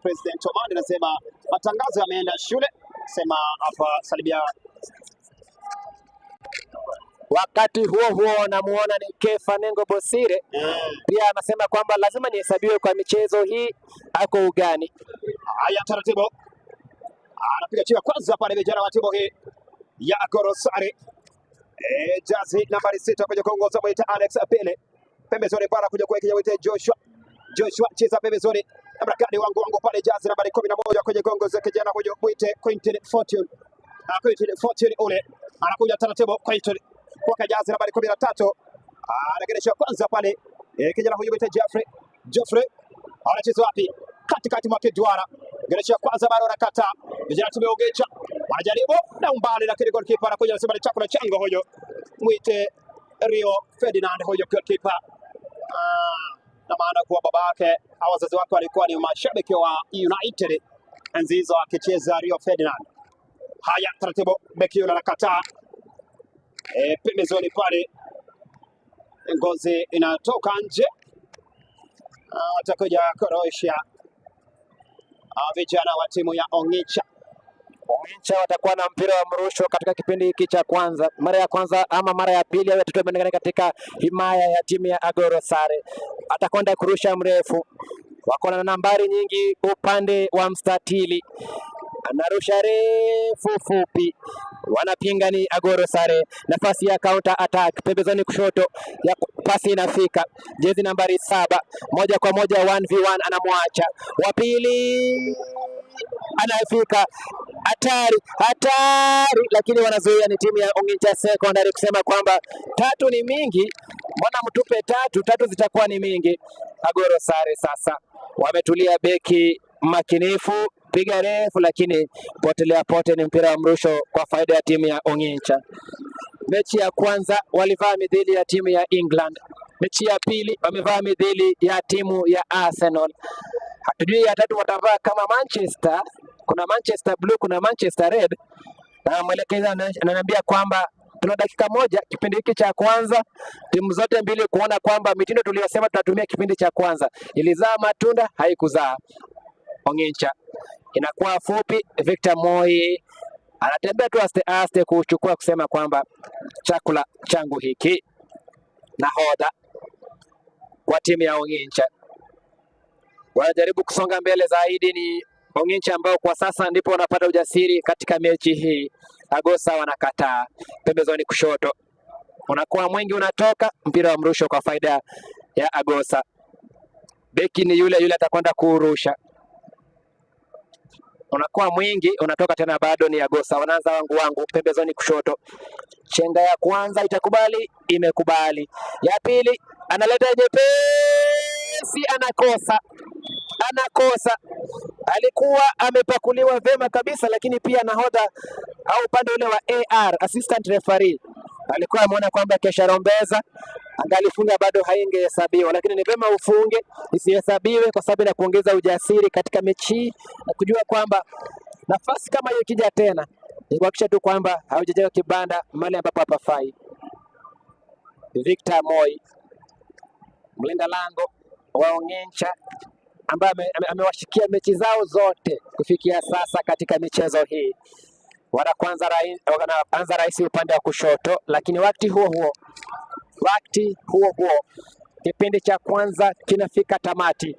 President Omani anasema matangazo yameenda shule, sema hapa salimia. Wakati huo huo namuona ni Kefa Nengo Bosire pia anasema kwamba lazima nihesabiwe kwa michezo hii, ako ugani. Haya, taratibu anapiga chia kwanza pale, vijana wa timu hii ya Gorosari. Jazi nambari 6 kuja kuongoza mwita Alex Apele, pembezoni bara kuja kuwekea mwita Joshua. Joshua cheza pembezoni, namna wangu wangu pale, jazi nambari 11 kwenye gongo za kijana huyo mwite Quentin Fortune. Quentin Fortune ule anakuja taratibu, Quentin kwa jazi nambari 13 anageresha kwanza pale, kijana huyu mwite Jeffrey. Jeffrey anacheza wapi? Katikati mwa kiduara, geresha kwanza bado anakataa. Vijana tumeogecha wanajaribu na umbali, lakini goalkeeper anakuja anasema ni chakula chango huyo mwite Rio Ferdinand huyo goalkeeper. Na maana kuwa babake au wazazi wake walikuwa ni mashabiki wa United enzi hizo akicheza Rio Ferdinand. Haya, taratibu beki yule anakataa. Pembezoni pale ngozi inatoka nje, watakuja Croatia vijana wa timu ya Ongicha. Ongicha watakuwa na mpira wa mrusho katika kipindi hiki cha kwanza, mara ya kwanza ama mara ya pili, au ya tatu ameonekana katika himaya ya timu ya Agoro Sare. Atakwenda kurusha mrefu, wako na nambari nyingi upande wa mstatili, anarusha refu fupi, wanapinga ni Agoro Sare, nafasi ya counter attack pembezoni kushoto ya pasi inafika, jezi nambari 7 moja kwa moja 1v1, anamwacha wa pili anafika, hatari hatari, lakini wanazuia. Ni timu ya Ongincha Secondary kusema kwamba tatu ni mingi, mbona mtupe tatu, tatu zitakuwa ni mingi. Agoro Sare sasa wametulia, beki makinifu, piga refu, lakini potelea pote, ni mpira wa mrusho kwa faida ya timu ya Ongincha. Mechi ya kwanza walivaa midhili ya timu ya England, mechi ya pili wamevaa midhili ya timu ya Arsenal. Hatujui ya tatu watavaa kama Manchester, kuna Manchester Blue, kuna Manchester Red, na mwelekezi ananiambia kwamba tuna dakika moja kipindi hiki cha kwanza, timu zote mbili kuona kwamba mitindo tuliyosema tutatumia kipindi cha kwanza ilizaa matunda, haikuzaa. Ongincha inakuwa fupi. Victor Moi anatembea tu aste aste kuchukua kusema kwamba chakula changu hiki. Nahodha kwa timu ya Ongincha wanajaribu kusonga mbele zaidi, ni Ongincha ambao kwa sasa ndipo wanapata ujasiri katika mechi hii. Agosa wanakataa pembezoni kushoto, unakuwa mwingi unatoka, mpira wa mrusho kwa faida ya Agosa. Beki ni yule yule atakwenda kuurusha. unakuwa mwingi, unatoka tena, bado ni Agosa. Wanaanza wangu wangu pembezoni kushoto. Chenga ya kwanza itakubali, imekubali. Ya pili analeta nyepesi, anakosa, anakosa. Alikuwa amepakuliwa vema kabisa, lakini pia nahodha au upande ule wa AR, assistant referee, alikuwa ameona kwamba kesharombeza angalifunga bado haingehesabiwa, lakini ni vema ufunge isihesabiwe, kwa sababu inakuongeza ujasiri katika mechi hii na kujua kwamba nafasi kama hiyo ikija tena ni kuhakikisha tu kwamba haujajenga kibanda mahali ambapo hapafai. Victor Moi, mlinda lango wa Ong'incha ambaye amewashikia mechi zao zote kufikia sasa katika michezo hii. Wanaanza rais, wanaanza rais upande wa kushoto, lakini wakati huo huo kipindi cha kwanza kinafika tamati.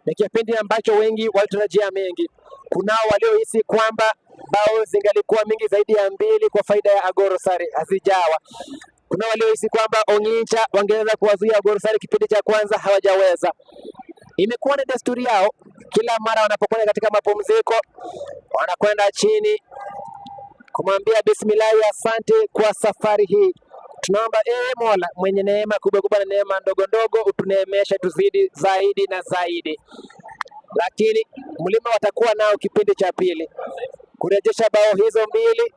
Ni kipindi ambacho wengi walitarajia mengi. Kunao waliohisi kwamba bao zingalikuwa mingi zaidi ya mbili kwa faida ya Agoro Sare, hazijawa. Kuna waliohisi kwamba Ong'incha wangeweza kuwazuia Agoro Sare kipindi cha kwanza, hawajaweza. Imekuwa ni desturi yao, kila mara wanapokwenda katika mapumziko wanakwenda chini kumwambia bismillahi, asante kwa safari hii. Tunaomba ee Mola mwenye neema kubwa kubwa na neema ndogo ndogo, utuneemeshe tuzidi zaidi na zaidi. Lakini mlima watakuwa nao kipindi cha pili kurejesha bao hizo mbili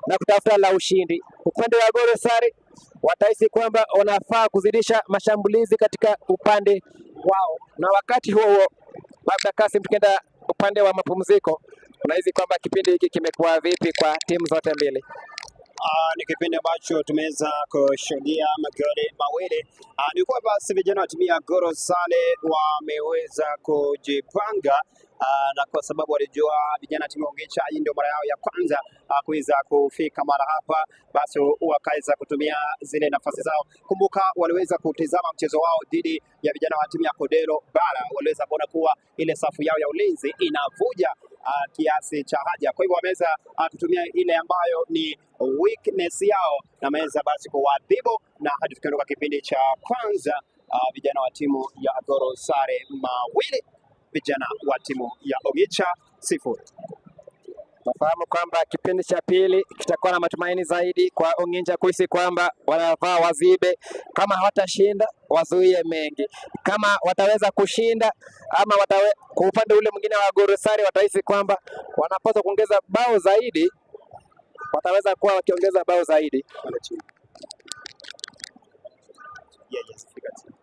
na kutafuta la ushindi. Upande wa Goro Sare watahisi kwamba wanafaa kuzidisha mashambulizi katika upande wao, na wakati huo huo, labda Kasim, tukienda upande wa mapumziko, unahisi kwamba kipindi hiki kimekuwa vipi kwa timu zote mbili? Ni kipindi ambacho tumeweza kushuhudia magoli mawili. Ni kwa basi vijana wa timu ya Goro Sale wameweza kujipanga, na kwa sababu walijua vijana wa timu ya Ong'incha hii ndio mara yao ya kwanza kuweza kufika mara hapa, basi wakaweza kutumia zile nafasi zao. Kumbuka waliweza kutizama mchezo wao dhidi ya vijana wa timu ya Kodero Bara, waliweza kuona kuwa ile safu yao ya ulinzi inavuja kiasi cha haja. Kwa hivyo wameweza kutumia ile ambayo ni weakness yao na wameweza basi kuwaadhibu, na hadi tukiondoka kipindi cha kwanza, vijana wa timu ya Agoro Sare mawili, vijana wa timu ya Ong'incha 0. Nafahamu kwamba kipindi cha pili kitakuwa na matumaini zaidi kwa Ong'incha kuhisi kwamba wanafaa wazibe, kama hawatashinda wazuie mengi, kama wataweza kushinda ama kwa upande ule mwingine wa Goro Sare watahisi kwamba wanapaswa kuongeza bao zaidi, wataweza kuwa wakiongeza bao zaidi. Pale chini. Yeah, yes, fika chini.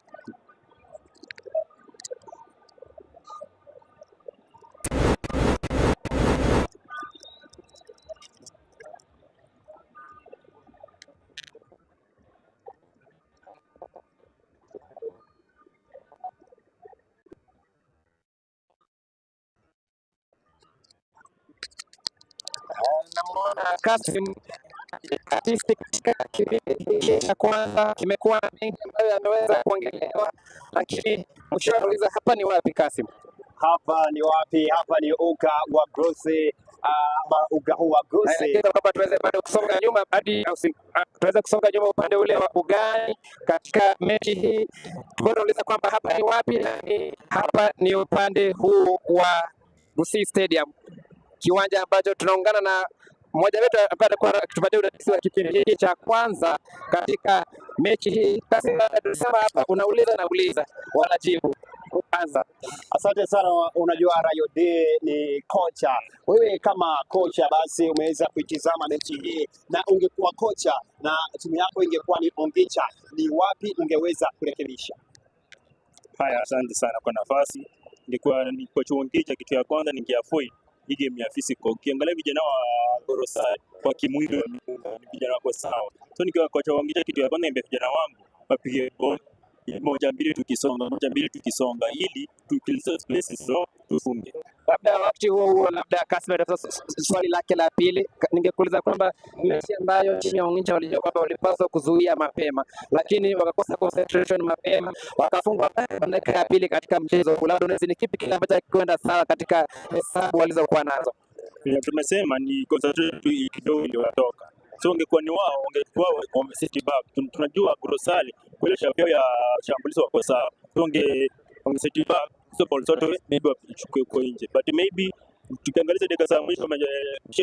Namuona Kasim statistics katika kipindi hiki cha kwanza kimekuwa na mengi ambayo yameweza kuongelewa, lakini mwisho anauliza hapa ni wapi Kasim? Hapa ni wapi? Hapa ni uga wa Gusii, uga huu wa Gusii. Naelekeza kwamba tuweze bado kusonga nyuma hadi tuweze kusonga nyuma upande ule wa ugani katika mechi hii. Tulikuwa tunauliza kwamba hapa ni wapi, lakini hapa ni upande huu wa Gusii Stadium, kiwanja ambacho tunaungana na mmoja wetu ambaye atakuwa akitupatia udadisi wa kipindi hiki cha kwanza katika mechi hii. Sasa tunasema hapa, unauliza nauliza, wanajibu kwanza. Asante sana. Unajua Rayo D ni kocha. Wewe kama kocha basi umeweza kuitizama mechi hii, na ungekuwa kocha na timu yako ingekuwa ni Ong'incha, ni wapi ungeweza kurekebisha? Haya, asante sana kwa nafasi. Nilikuwa ni kocha Ong'incha, kitu ya kwanza ningeavoid hii game ya physical. Ukiangalia vijana wa Goro Sare kwa kimwili ni vijana wako sawa. So nikiwa kocha Ong'incha, kitu ya kwanza niambia vijana wangu wapige ball moja mbili tukisonga, moja mbili tukisonga, ili tukiliza spaces so tufunge. Labda wakati huo huo, labda Kasim atatoa swali lake la pili. Ningekuuliza kwamba mechi ambayo timu ya Ong'incha walijua kwamba walipaswa kuzuia mapema, lakini wakakosa concentration mapema, wakafungwa dakika ya pili katika mchezo huu. Labda unahisi ni kipi kile ambacho hakikwenda sawa katika hesabu walizokuwa nazo? Vile tumesema ni concentration tu kidogo iliwatoka. So ungekuwa ni wao, ungekuwa wame sit back. Tunajua Goro Sare kwa ile shape yao ya shambulizi wako sawa. So wange sit back, so ball zote maybe wachukue huko nje. But maybe Tukiangalia dakika za mwisho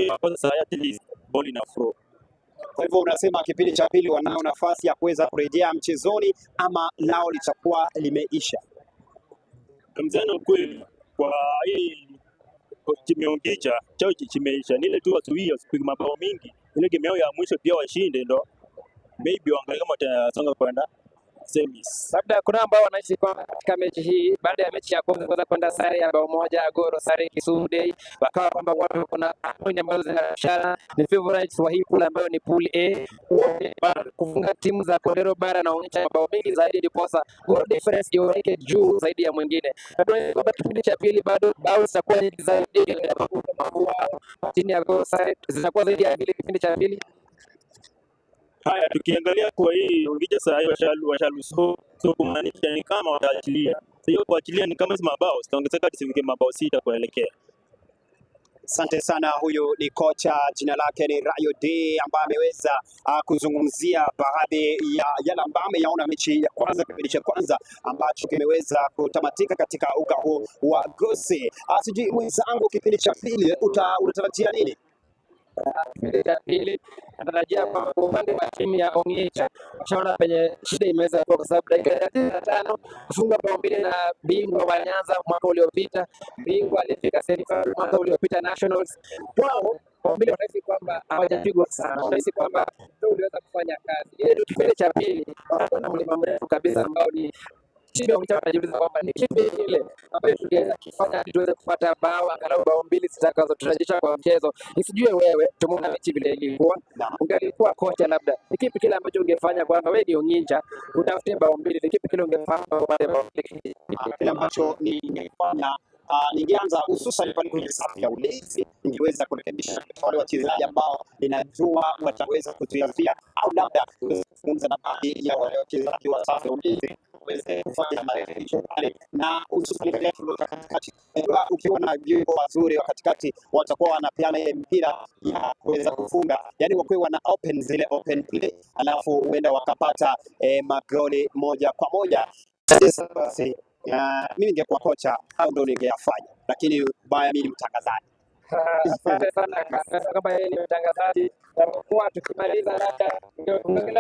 makosa saa at least ball ina flow. Kwa hivyo unasema kipindi cha pili wanao nafasi ya kuweza kurejea mchezoni ama lao litakuwa limeisha? Mzano ukweli kwa hii timu ya Ongicha chao chimeisha, ni ile tu wazuie wasipige mabao mingi, ile game yao ya mwisho pia washinde, ndo maybe waangalie kama watasonga kwenda semis. Labda kuna ambao wanaishi kwamba katika mechi hii, baada ya mechi ya kwanza kuweza kwenda sare ya bao moja Goro sare Kisumu Day, wakawa kwamba watu kuna kanuni ambazo zinabishana, ni favorites wa hii pool ambayo ni pool A, kufunga timu za Kondero Bara na Ongicha mabao mengi zaidi, ndiposa goal difference iweke juu zaidi ya mwingine. Na tunaona kwamba kipindi cha pili bado bao zitakuwa nyingi zaidi, chini ya Goro sare zitakuwa zaidi ya mbili kipindi cha pili. Haya, tukiangalia kwa hii Ongicha saa hii washaluso, so kumaanisha ni kama wataachilia. Hiyo kuachilia ni kama hizo mabao zitaongezeka hadi zifike mabao 6 kuelekea. Asante sana. Huyu ni kocha, jina lake ni Rayo D, ambaye ameweza kuzungumzia baadhi ya yale ambayo ameyaona mechi ya kwanza, kipindi cha kwanza ambacho kimeweza kutamatika katika uga huu wa Gusii. Sijui mwenzangu, kipindi cha pili unatarajia nini? Kipindi cha pili natarajia kwamba kwa upande wa timu ya Ongicha washaona penye shida imeweza kuwa, kwa sababu dakika ya 95 kufunga bao mbili na bingwa wa Nyanza mwaka uliopita, bingwa alifika semifinal mwaka uliopita Nationals, wao bao mbili wanahisi kwamba hawajapigwa sana, wanahisi kwamba ndio uliweza kufanya kazi ile. Tu kipindi cha pili wanakuwa na mlima mrefu kabisa ambao ni timu ya Ongicha wanajiuliza kwamba ni kipi kile ambayo tungeweza kufanya hadi tuweze kupata bao angalau bao mbili zitakazoturejesha kwa mchezo. Nisijue wewe, tumeona mechi vile ilikuwa, ungelikuwa kocha, labda ni kipi kile ambacho ungefanya kwamba wewe ni Ongicha utafute bao mbili, ni kipi kile ungefanya upate bao mbili? Kile ambacho ningefanya, ningeanza hususan pale kwenye safu ya ulinzi, ningeweza kurekebisha wale wachezaji ambao ninajua wataweza kutuazia, au labda kuweza kuzungumza na baadhi ya wale wachezaji wa safu ya ulinzi waweze kufanya marekebisho pale, na hususan katika kiungo cha katikati. Unajua, ukiwa na viungo wazuri wa katikati watakuwa wanapeana ile mpira ya kuweza kufunga, yani wakuwe wana open zile open play, alafu huenda wakapata magoli moja kwa moja. Sasa basi, mimi ningekuwa kocha au ndo ningeyafanya, lakini baya mimi ni mtangazaji. Asante sana Kasasa, kama yeye ni mtangazaji. Japokuwa tukimaliza, labda ndio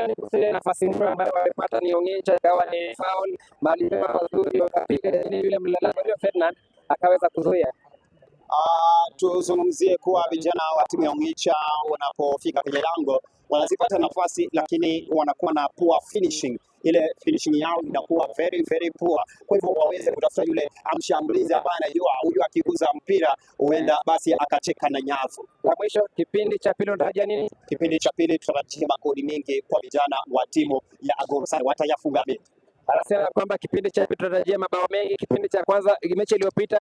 ni kuhusu ile nafasi nzuri ambayo walipata ni Ongicha, ikawa ni foul mahali pema pazuri, wakapiga, lakini yule mlalamo yule Ferdinand akaweza kuzuia. Tuzungumzie kuwa vijana wa timu ya Ongicha wanapofika kwenye lango wanazipata nafasi, lakini wanakuwa na poor finishing. Ile finishing yao inakuwa very very poor. Kwa hivyo waweze kutafuta yule mshambulizi ambaye anajua huyu akiguza mpira huenda basi akacheka na nyavu. La mwisho, kipindi cha pili unatarajia nini? Kipindi cha pili tutarajia magoli mengi kwa vijana wa timu ya Gor Mahia, watayafunga mengi. Anasema kwamba kipindi cha pili tunatarajia mabao mengi. Kipindi cha kwanza mechi iliyopita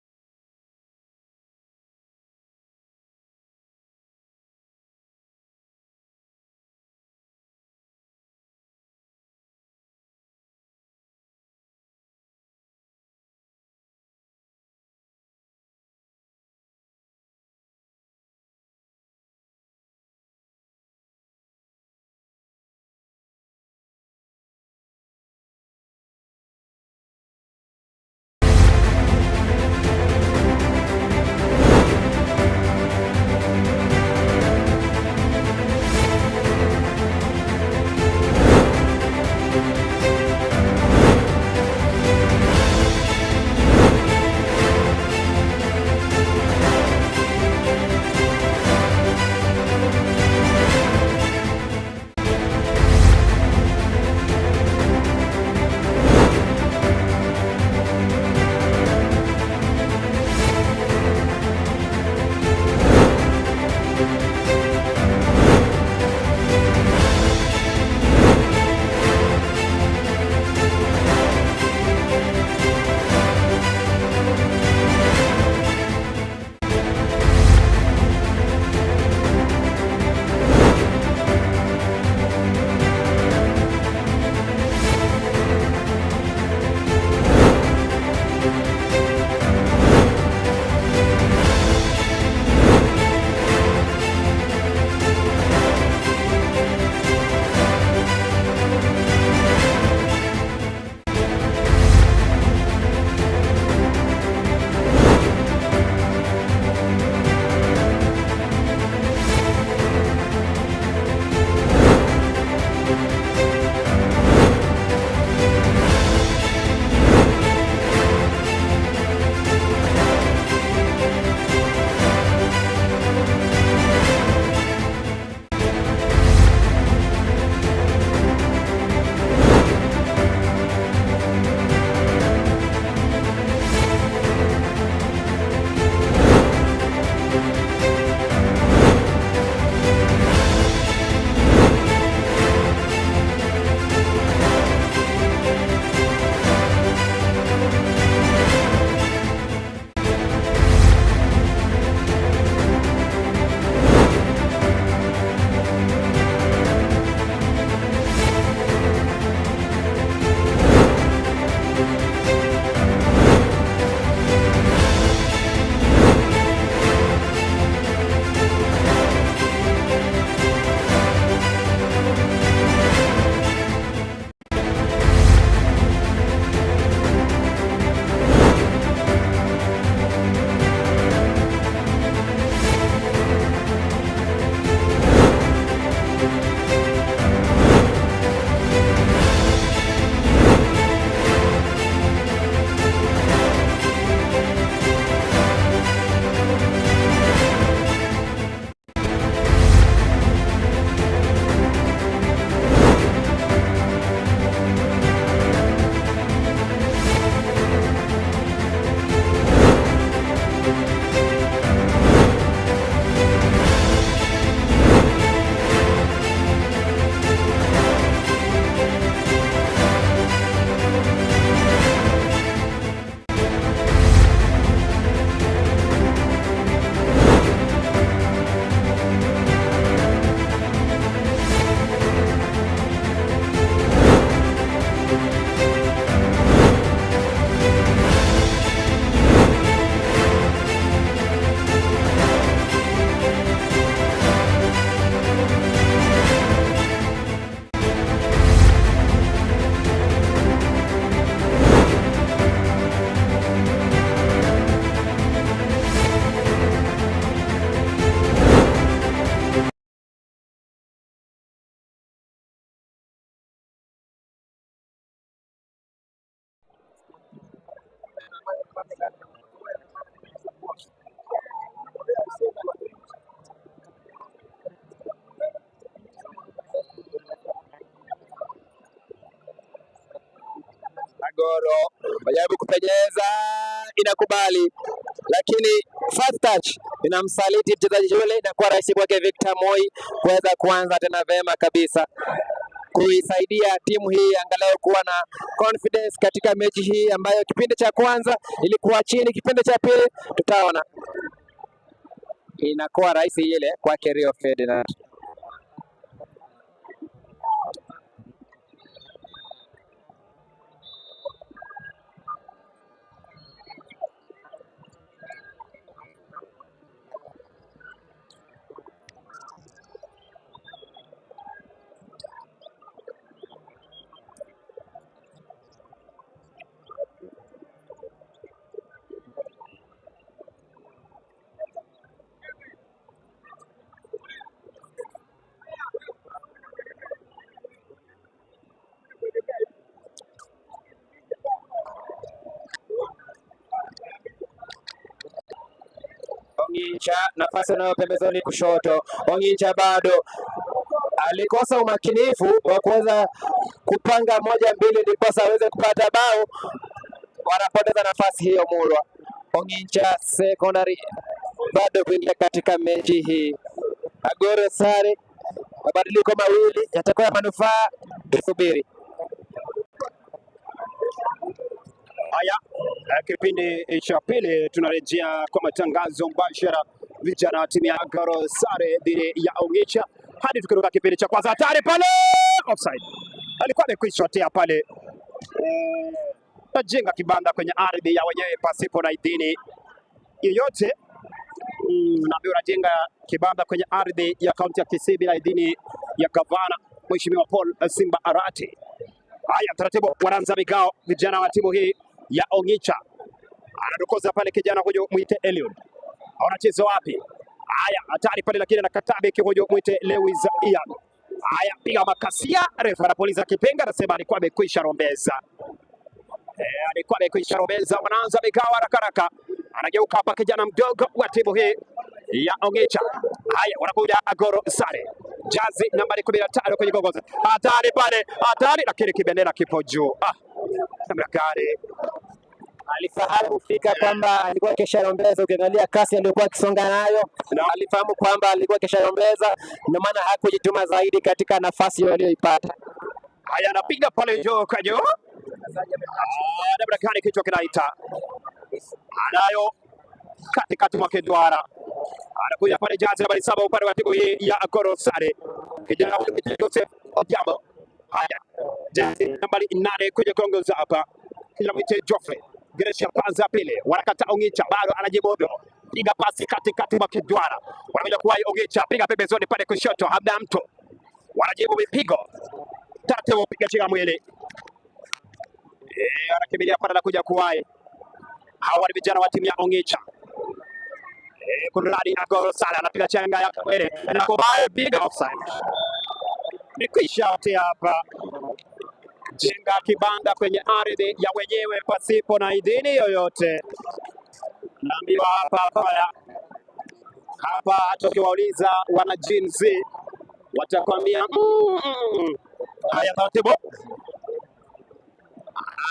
Agoro wajaribu kupenyeza, inakubali, lakini first touch inamsaliti mchezaji yule, inakuwa rahisi kwake Victor Moi kuweza kuanza tena vema kabisa kuisaidia timu hii angalau kuwa na confidence katika mechi hii ambayo kipindi cha kwanza ilikuwa chini, kipindi cha pili tutaona inakuwa rahisi ile kwake Rio Ferdinand. Ongincha nafasi anayo pembezoni kushoto. Ongincha bado alikosa umakinifu wa kuweza kupanga moja mbili, ndiposa aweze kupata bao. Wanapoteza nafasi hiyo Mulwa. Ongincha Secondary bado kuingia katika mechi hii. Agoro sare, mabadiliko mawili yatakuwa ya manufaa, tusubiri. Haya, kipindi cha pili tunarejea kwa matangazo mbashara, vijana wa timu ya Agoro sare dhidi ya Ongicha hadi tukiruka kipindi cha kwanza. Hatari pale, offside, alikuwa amekwisha tia pale, najenga kibanda kwenye ardhi ya wenyewe pasipo na idhini yoyote. Naambiwa unajenga kibanda kwenye ardhi ya kaunti ya Kisii bila idhini ya gavana Mheshimiwa Paul Simba Arati. Haya, taratibu wanaanza migao vijana wa timu hii ya Ongicha. Anadokoza pale kijana huyo mwite Eliud. Anacheza wapi? Haya, hatari pale lakini anakataa beki huyo mwite Lewis Ian. Haya, piga makasia, refa anapuliza kipenga, anasema alikuwa amekwisha rombeza. Alikuwa amekwisha rombeza. Wanaanza migao haraka haraka. Anageuka hapa kijana mdogo wa timu hii ya Ongicha. Haya, wanakuja Agoro sare. Jazi nambari 15 kwenye gongoza. Hatari pale, hatari lakini kibendera kipo juu. Ah, namna gani? Alifahamu fika kwamba alikuwa kesharombeza. Ukiangalia kasi aliyokuwa akisonga nayo, alifahamu kwamba alikuwa kesharombeza, ndio maana hakujituma zaidi katika nafasi aliyoipata. Haya, anapiga pale juu kwa juu. Namna gani kichwa kinaita. Anayo katikati mwa kiduara. Anakuja pale jazi nambari 7 upande wa timu hii ya Agoro sare. Kijana huyu ni Joseph Odhiambo. Haya, jazi nambari 8 kuja kuongoza hapa. Kijana mwite Geoffrey. Gereshi ya kwanza pili, wanakata Ongicha, bado anajimudu. Piga pasi katikati mwa kiduara. Wanakuja kuwahi Ongicha, piga pembezoni pale kushoto, hamna mtu. Wanajibu mipigo. Taratibu piga chinga mwili. Anakimbilia pale anakuja kuwahi. Hawa ni vijana wa timu ya Ongicha. Kunradi Agoro Sala anapiga chenga ya mwili. Anakubali piga offside. Nikwisha wote hapa. Jenga kibanda kwenye ardhi ya wenyewe pasipo na idhini yoyote. Naambiwa hapa hapa hapa, hata ukiwauliza wana Gen Z watakwambia Haya, taratibu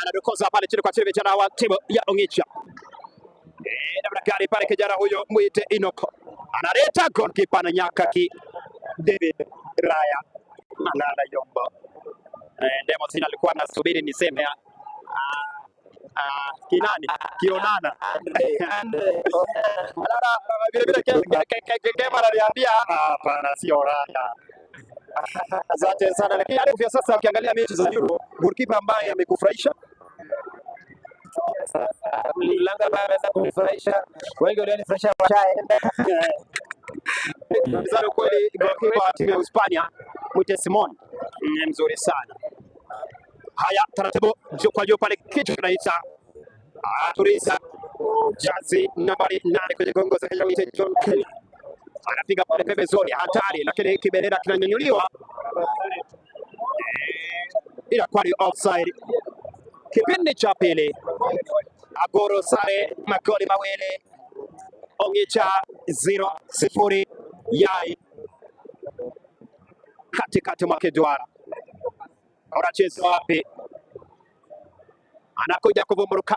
anadokoza pale chini kwa chini, vijana wa timu ya Ongicha. Namna gani pale kijana huyo mwite Inoko analeta goalkeeper na nyaka ki David Raya Malala Yombo. Ndemo sina alikuwa anasubiri niseme kinani kionana Malala vile vile Kema ananiambia hapana, sio Raya. Asante sana, lakini hadi kufikia sasa ukiangalia mechi za Euro, goalkeeper ambaye amekufurahisha Mlango ambaye ameweza kunifurahisha, wengi walionifurahisha washaenda. Mzalo kweli, goalkeeper wa timu ya Hispania mwite Simon ni mzuri sana. Haya, taratibu juu kwa juu pale, kichwa kinaita Turisa, jazi nambari 8 kwenye gongo za Kenya mwite John Kelly anapiga pale pembezoni, hatari, lakini kibendera kinanyanyuliwa, ila kwa ni offside. Kipindi cha pili, Agoro sare magoli mawili, Ongicha 0-0 Yai katikati mwa kiduara. Unacheza wapi? Anakuja kuvumburuka.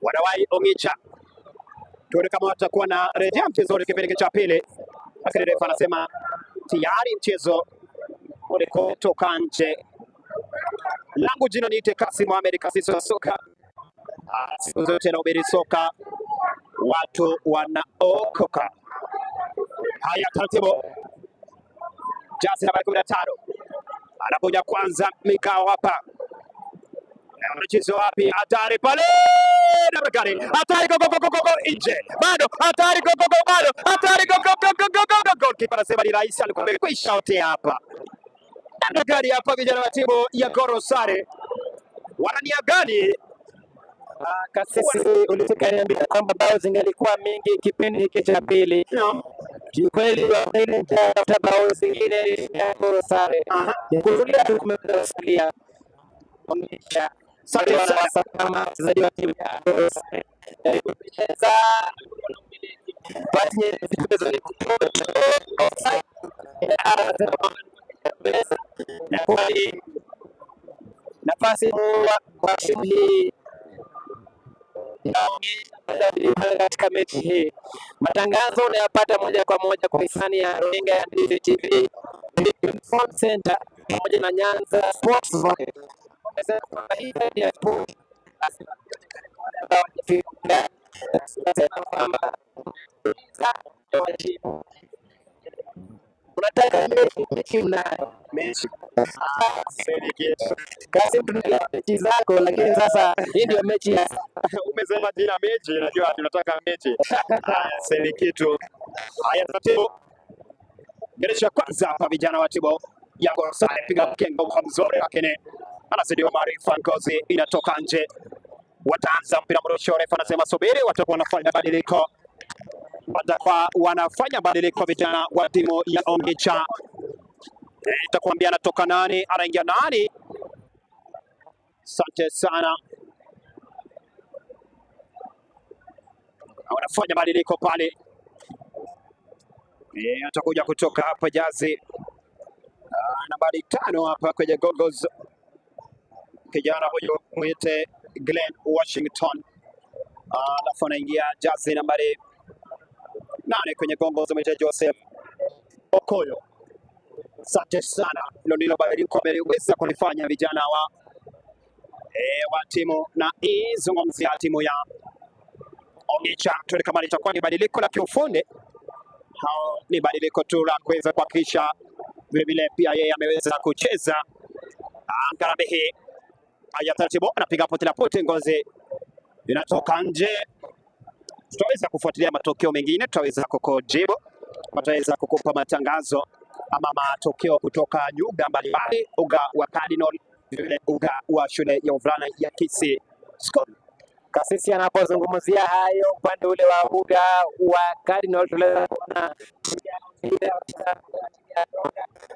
Wanawai Ongicha. Tuone kama watakuwa na rejea mchezoni kipindi cha pili. Lakini refa anasema tayari mchezo ulikotoka nje. Langu jina niite Kasim Mohamed Kasisi wa soka. Siku zote nahubiri soka, watu wanaokoka. Haya, taratibu, jazi nambari 15 anakuja kwanza mikao hapa, mchezo wapi? Hatari pale, namna gani? Hatari, go go go go go, nje bado, hatari go go go, bado hatari go go go go go go go. Goalkeeper anasema ni rahisi, alikuwa amekwisha otea hapa. Namna gani hapa, vijana wa timu ya Goro Sare wana nia gani? Kasisi, ulitaka niambia kwamba bao zingelikuwa mingi kipindi hiki cha pili. Kiukweli ile tafuta bao zingine ya Goro Sare. Ni kuzulia tu kumeweza kusalia. Onyesha kama wachezaji wa timu ya Goro Sare. Jaribu kucheza pasi nyingi offside. Na kweli nafasi kwa timu hii katika mechi hii. Matangazo unayapata moja kwa moja kwa hisani ya runinga ya Ndizi TV, Phone Center pamoja na Nyanza Sports Zone. Wamesema kwamba hii ni ya sport. Kwamba unataka mechi, mechi unayo. Mechi. Kasi tunaelewa mechi zako, lakini sasa hii ndio mechi ya Umesema jina mechi, najua tunataka mechi. Haya, sasa kitu. Haya, taratibu. Geresha kwanza hapa vijana wa timu ya Gor Sare, piga mkengo kwa mzuri, lakini anazidiwa maarifa, ngozi inatoka nje. Wataanza mpira mrusho, refa anasema subiri, watakuwa wanafanya badiliko. Watakuwa wanafanya badiliko vijana wa timu ya Ongicha. Nitakwambia anatoka nani, anaingia nani. Asante sana. Wanafanya badiliko pale. Atakuja kutoka hapa jazi nambari 5 hapa kwenye goggles, kijana huyu mwite Glenn Washington, alafu anaingia jazi nambari 8 kwenye goggles mwite Joseph Okoyo. Asante sana, hilo ndilo badiliko ameliweza kulifanya vijana wa timu na izungumzia timu ya Ongicha. Tuone kama litakuwa ni badiliko la kiufundi au ni badiliko tu la kuweza kuhakikisha vile vile pia yeye ameweza kucheza ngarambe hii. Haya, taratibu anapiga pote la pote, ngozi inatoka nje. Tutaweza kufuatilia matokeo mengine, tutaweza kukujibu, tutaweza kukupa matangazo ama matokeo kutoka nyuga mbalimbali, uga wa Cardinal, vile uga wa shule ya wavulana ya Kisii School. Kasisi anapozungumzia hayo upande ule wa uga wa Cardinal, tunaweza kuona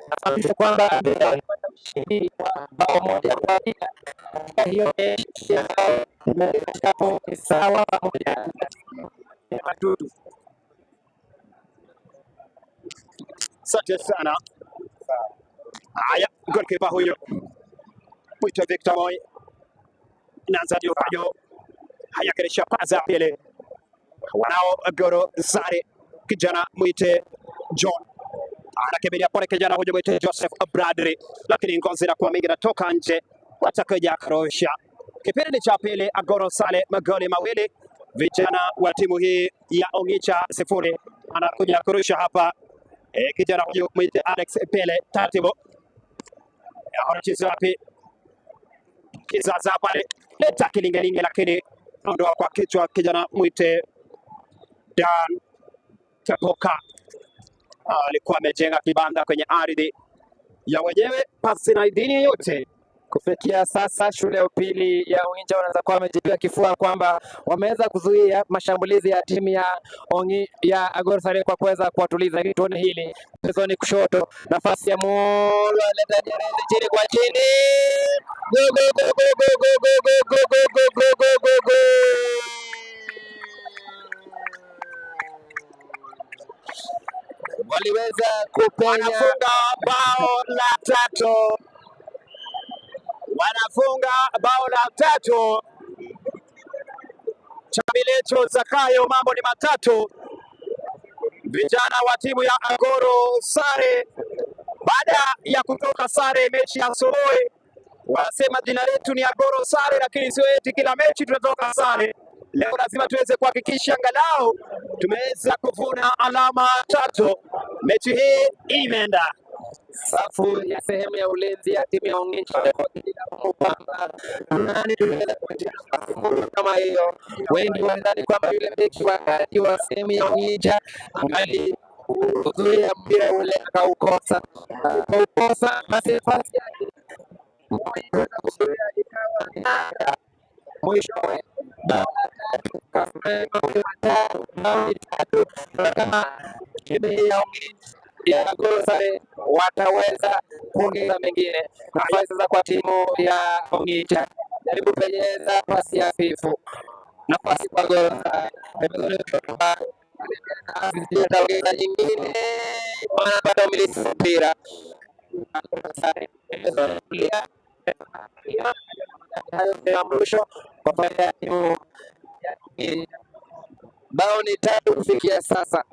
nafahamisha kwamba walipata ushindi wa bao 1-1 katika hiyo mechi ambayo imefika pointi sawa pamoja na timu ya Matutu. Asante sana. Haya, goalkeeper huyo mwito Victor Moi naanza Kajo. Haya, kirisha paza pili wanao Goro Sare, kijana mwite John anakimbilia pole, kijana huyo mwite Joseph Bradley, lakini ngozi inakuwa mingi, natoka nje, watakuja kurusha. Kipindi cha pili, Agoro Sare magoli mawili, vijana wa timu hii ya Ongicha 0. Anakuja kurusha hapa kijana huyo mwite Alex Pele, taratibu anacheza wapi? Kizaza pale, leta kilingelinge, lakini ondoa kwa kichwa kijana mwite Dan Kapoka. Alikuwa amejenga kibanda kwenye ardhi ya wenyewe pasi na idhini yoyote. Kufikia sasa shule ya upili ya Ongicha wanaweza kuwa wamejipiga kifua kwamba wameweza kuzuia mashambulizi ya timu ya ya Agor Sare kwa kuweza kuwatuliza. Lakini tuone hili pembezoni kushoto, nafasi ya Molo, aleta jerezi chini kwa chini, go go go go go go go go go go go go go go. Waliweza kupenya, wanafunga bao la tatu, wanafunga bao la tatu. Chamilecho Zakayo, mambo ni matatu. Vijana wa timu ya Agoro sare baada ya kutoka sare mechi ya asubuhi, wanasema jina letu ni Agoro sare, lakini sio eti kila mechi tunatoka sare. Leo lazima tuweze kuhakikisha angalau tumeweza kuvuna alama tatu. Mechi hii imeenda Safu ya sehemu ya ulinzi ya timu ya Ongicha kwamba nani tunaweza kuachia nafasi kubwa kama hiyo. Wengi wanadhani kwamba yule beki wa kati wa sehemu ya Ongicha angali kuzuia mpira ule akaukosa, akaukosa, basi nafasi yake kuweza kuzuia ikawa ni nadra. Mwishowe bao la tatu kafanya magoli matatu, bao ni tatu, na kama timu hii ya Ongicha ya Gor Sare wataweza kuongeza mengine. Nafasi sasa kwa timu ya Ongicha, jaribu penyeza pasi ya hafifu, nafasi kwa Gor Sare pembezoni kutoka ataongeza nyingine, wanapata umiliki wa mpira Gor Sare pembezoni kulia, hayo ndio mwisho kwa faida ya timu ya Ongicha. Bao ni tatu kufikia sasa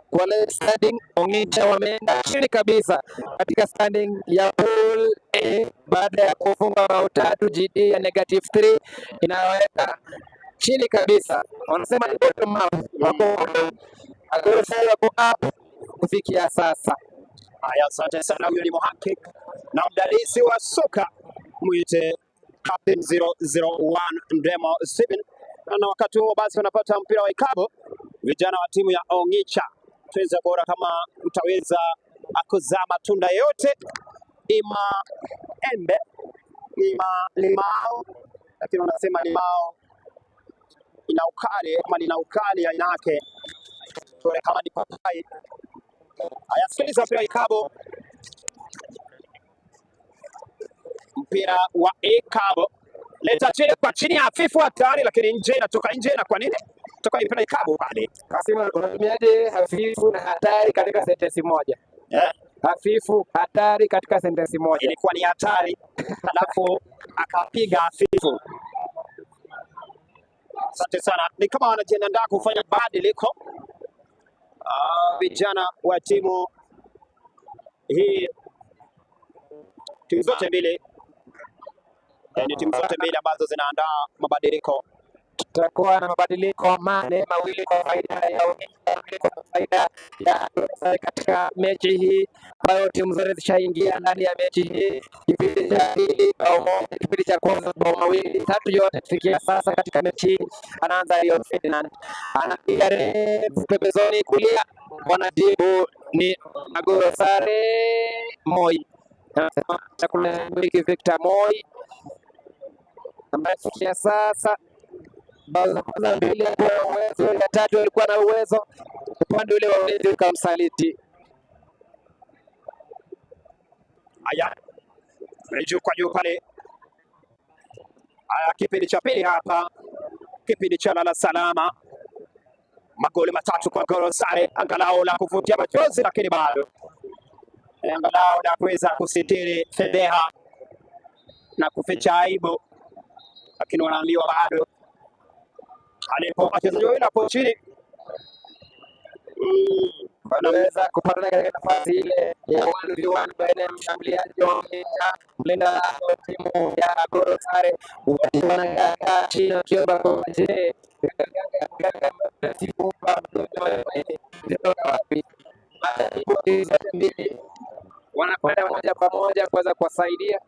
kwa left standing. Ongicha wameenda chini kabisa katika standing ya pool A baada ya kufunga bao tatu, GD ya negative 3 inaweka chini kabisa, wanasema ni bottom up, wako Agoro Sare wako up kufikia sasa. Haya, asante sana. Huyo ni muhakiki na mdadisi wa soka mwite Captain 001 Ndemo Steven. Na wakati huo basi wanapata mpira wa ikabu vijana wa timu ya Ongicha. Tuweza bora kama mtaweza kuzaa matunda yote, ima embe, ima limao, lakini wanasema limao ina ukali ama lina ukali aina yake, tuone kama ni papai. Haya, sikiliza mpira wa ikabu, mpira wa ikabu leta chini kwa chini, hafifu hatari, lakini nje inatoka nje. Na kwa nini toka mpira ikabu pale? Kasima, unatumiaje hafifu na hatari katika sentensi moja? Eh, Hafifu, hatari katika sentensi moja. ilikuwa ni hatari, alafu akapiga hafifu. Asante sana, ni kama wanajiandaa kufanya badiliko vijana wa timu hii, timu zote mbili ni timu zote mbili ambazo zinaandaa mabadiliko. Tutakuwa na mabadiliko mane, mawili kwa faida ya Ongicha, mawili kwa faida ya Gor Sare katika mechi hii ambayo timu zote zishaingia ndani ya mechi hii. Kipindi cha pili bao moja, kipindi cha kwanza bao mawili, tatu yote kufikia sasa katika mechi hii. Anaanza Rio Ferdinand, anapiga refu pembezoni kulia, wanajibu ni Gor Sare Moi, anasema chakula changu hiki Victor Moi ambaye kufikia sasa bao za kwanza mbili alikuwa na uwezo, ya tatu alikuwa na uwezo, upande ule wa ulinzi ukamsaliti. Haya, juu kwa juu pale. Haya, kipindi cha pili hapa, kipindi cha lala salama, magoli matatu kwa Gor Sare, angalau la kuvutia machozi, lakini bado angalau la kuweza kusitiri fedheha na kuficha aibu, lakini wanaambiwa bado alipo wachezaji wawili hapo chini. Wanaweza kupatana katika nafasi ile ya 1v1 baina ya mshambuliaji wa Ongicha, mlinda lango wa timu ya Gor Sare, wote wanakaa chini wakiomba kwa je, ganga ganga zitoka wapi? Mashabiki zote mbili wanakwenda moja kwa moja kuweza kuwasaidia.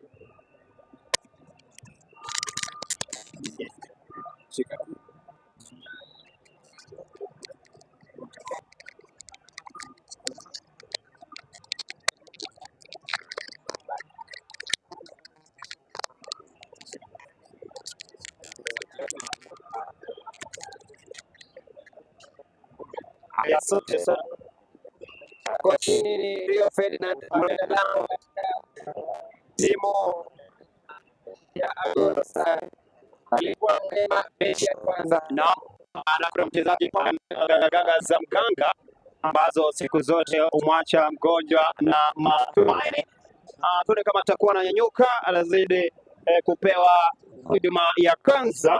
Haya, asante sana. Kwa chini ni Rio Ferdinand mlinda lango katika timu ya Gor Sare. Alikuwa mwema mechi ya kwanza. Na na kuna mchezaji pale ganga za mganga ambazo siku zote humwacha mgonjwa na matumaini. Tuone kama atakuwa ananyanyuka, anazidi kupewa huduma ya kwanza.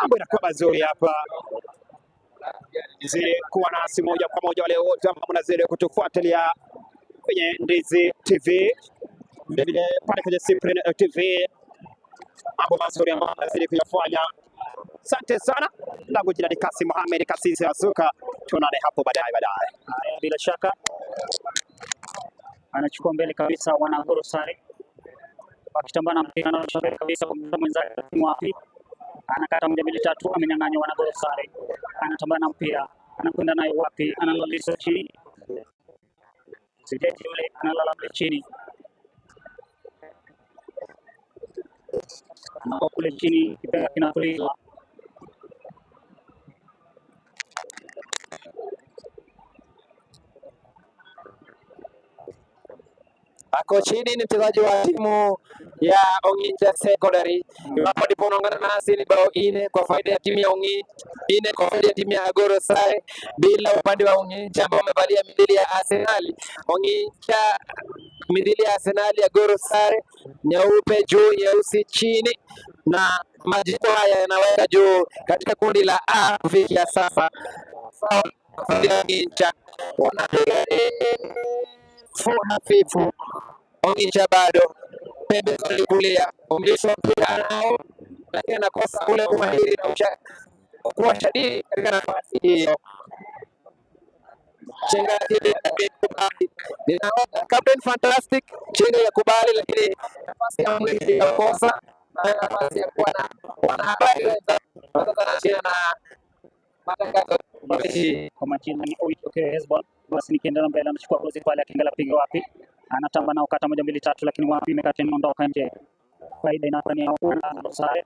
Mambo inakuwa mazuri hapa. Zidi kuwa nasi moja kwa moja, wale wote ambao mnazidi kutufuatilia kwenye Ndizi TV, vilevile pale kwenye Cyprian TV, mambo mazuri ambayo mnazidi kuyafanya. Asante sana, langu jina ni Kasim Mohamed Kasisi Azuka, tuonane hapo baadaye baadaye. Haya, bila shaka anachukua mbele kabisa Wanagoro Sare wakitambana mpira anaosha mbele kabisa kwa mwenzake wapi, anakata moja mbili tatu, amenyang'anywa Wanagoro Sare, anatambana mpira, anakwenda naye wapi, analalisha chini, Sijeti yule analala mle chini, anakuwa kule chini, kipenga kinapulizwa. Ako chini ni mchezaji wa timu ya Ong'inja Secondary. Iwapo ndipo unaungana nasi, ni bao 4 kwa faida ya timu ya Ong'inja, 4 kwa faida ya timu ya Agoro Sare, bila upande wa Ong'inja ambao wamevalia midhili ya Arsenal. Ong'inja midhili ya Arsenal, Agoro Sare nyeupe juu, nyeusi chini, na majukwaa haya yanaweka juu katika kundi la A kufikia sasa. Sawa, kwa faida ya Ong'inja wanapiga ndefu hafifu. Ong'inja bado pembezoni kulia, umlisho mpira anao, lakini anakosa ule umahiri na kuwa shadidi katika nafasi hiyo. Chenga lakini kubali, ninaona Captain Fantastic chenga ya kubali, lakini nafasi ya mwisho ikakosa, na nafasi ya kuwa na wanahabari wenza wanashinda na matangazo. Kwa majina ni Oito Hezbollah. Basi nikiendelea mbele, anachukua gozi pale, akiangalia piga wapi, anatamba nao kata moja mbili tatu, lakini wapi, imekata inaondoka nje. Faida inakuwa ni ya Sare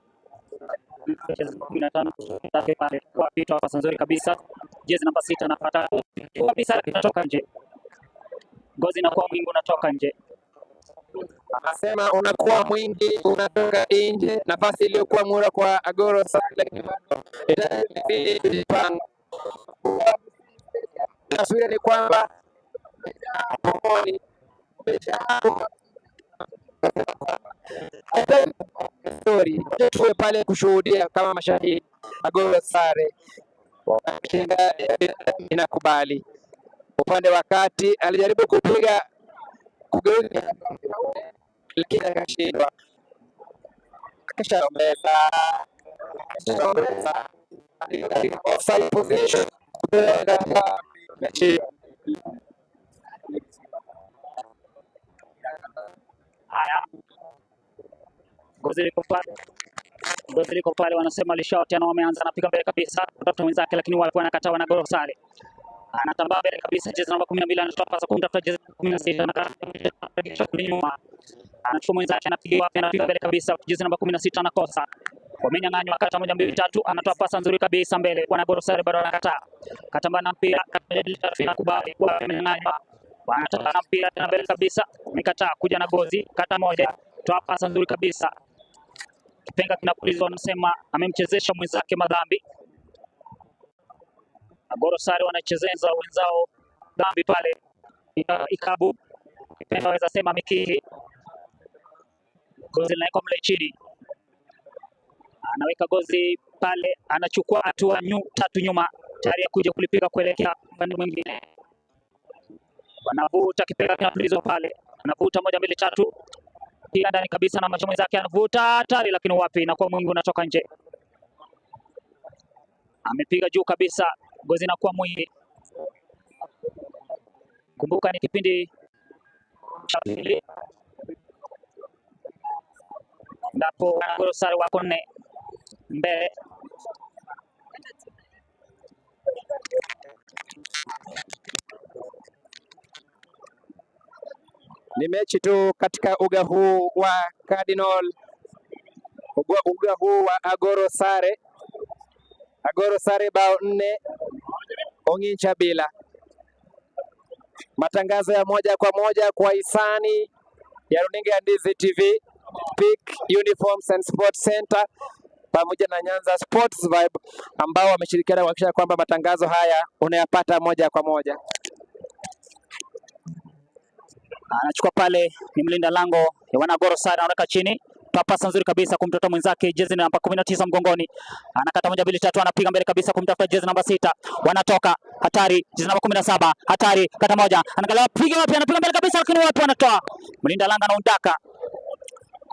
15 take pale, wapi, toa pasi nzuri kabisa, jezi namba 6 anapata kabisa, inatoka nje, gozi inakuwa mwingi, unatoka nje. Anasema unakuwa mwingi unatoka nje, nafasi iliyokuwa mura kwa Agoro Sare, lakini bado itabidi kujipanga. Taswira ni kwamba pomoni sorry, tuwe pale kushuhudia kama mashahidi. Agoro Sare chenga inakubali. Upande wa kati alijaribu kupiga kugeuza, lakini akashindwa, akashaomeza offside position katika mechi. Haya, gozi liko pale, gozi liko pale, wanasema lishao tena, wameanza, anapiga mbele kabisa kutafuta mwenzake, lakini walikuwa wanakataa. Wanagoro Sare anatambaa mbele kabisa, jezi namba 12 anatoa pasi kumtafuta jezi 16, anakaa kule nyuma, anachukua mwenzake, anapiga wapi, anapiga mbele kabisa, jezi namba 16 anakosa, wamenyang'anywa, kata moja mbili tatu, anatoa pasa nzuri kabisa mbele, Wanagoro Sare bado anakataa, katambaa na mpira, kata moja mbili tatu, inakubali, wamenyang'anywa, wanataka na mpira tena mbele kabisa, amekataa kuja na gozi, kata moja, toa pasa nzuri kabisa, kipenga kinapulizwa, wanasema amemchezesha mwenzake madhambi. Agoro Sare wanachezeza wenzao dhambi pale Ikabu, kipenga waweza sema mikihi, gozi linawekwa mle chini, anaweka gozi pale, anachukua hatua tatu nyuma, tayari ya kuja kulipiga kuelekea upande mwingine, wanavuta kipenga kinapulizwa pale, anavuta moja mbili tatu, pia ndani kabisa na macho mwenzake anavuta hatari, lakini wapi, inakuwa mwingi unatoka nje, amepiga juu kabisa, gozi inakuwa mwingi. Kumbuka ni kipindi cha pili ambapo Agoro Sare wako 4 mbele. Ni mechi tu katika uga huu wa Cardinal, uga huu wa Agoro Sare. Agoro Sare bao 4, Ong'inja bila. Matangazo ya moja kwa moja kwa hisani ya runinga ya Ndizi TV, Peak Uniforms and Sports Center pamoja na Nyanza Sports Vibe ambao wameshirikiana kuhakikisha kwamba matangazo haya unayapata moja kwa moja. Anachukua pale ni mlinda lango ya Wanagoro Sare, anaweka chini, Pasa nzuri kabisa kumtoto mwenzake jezi namba 19 mgongoni. Anakata moja mbili tatu, anapiga mbele kabisa kumtafuta jezi namba 6. Wanatoka hatari, jezi namba 17 hatari, kata moja. Anaangalia piga wapi, anapiga mbele kabisa lakini wapi wanatoa. Mlinda lango anaundaka.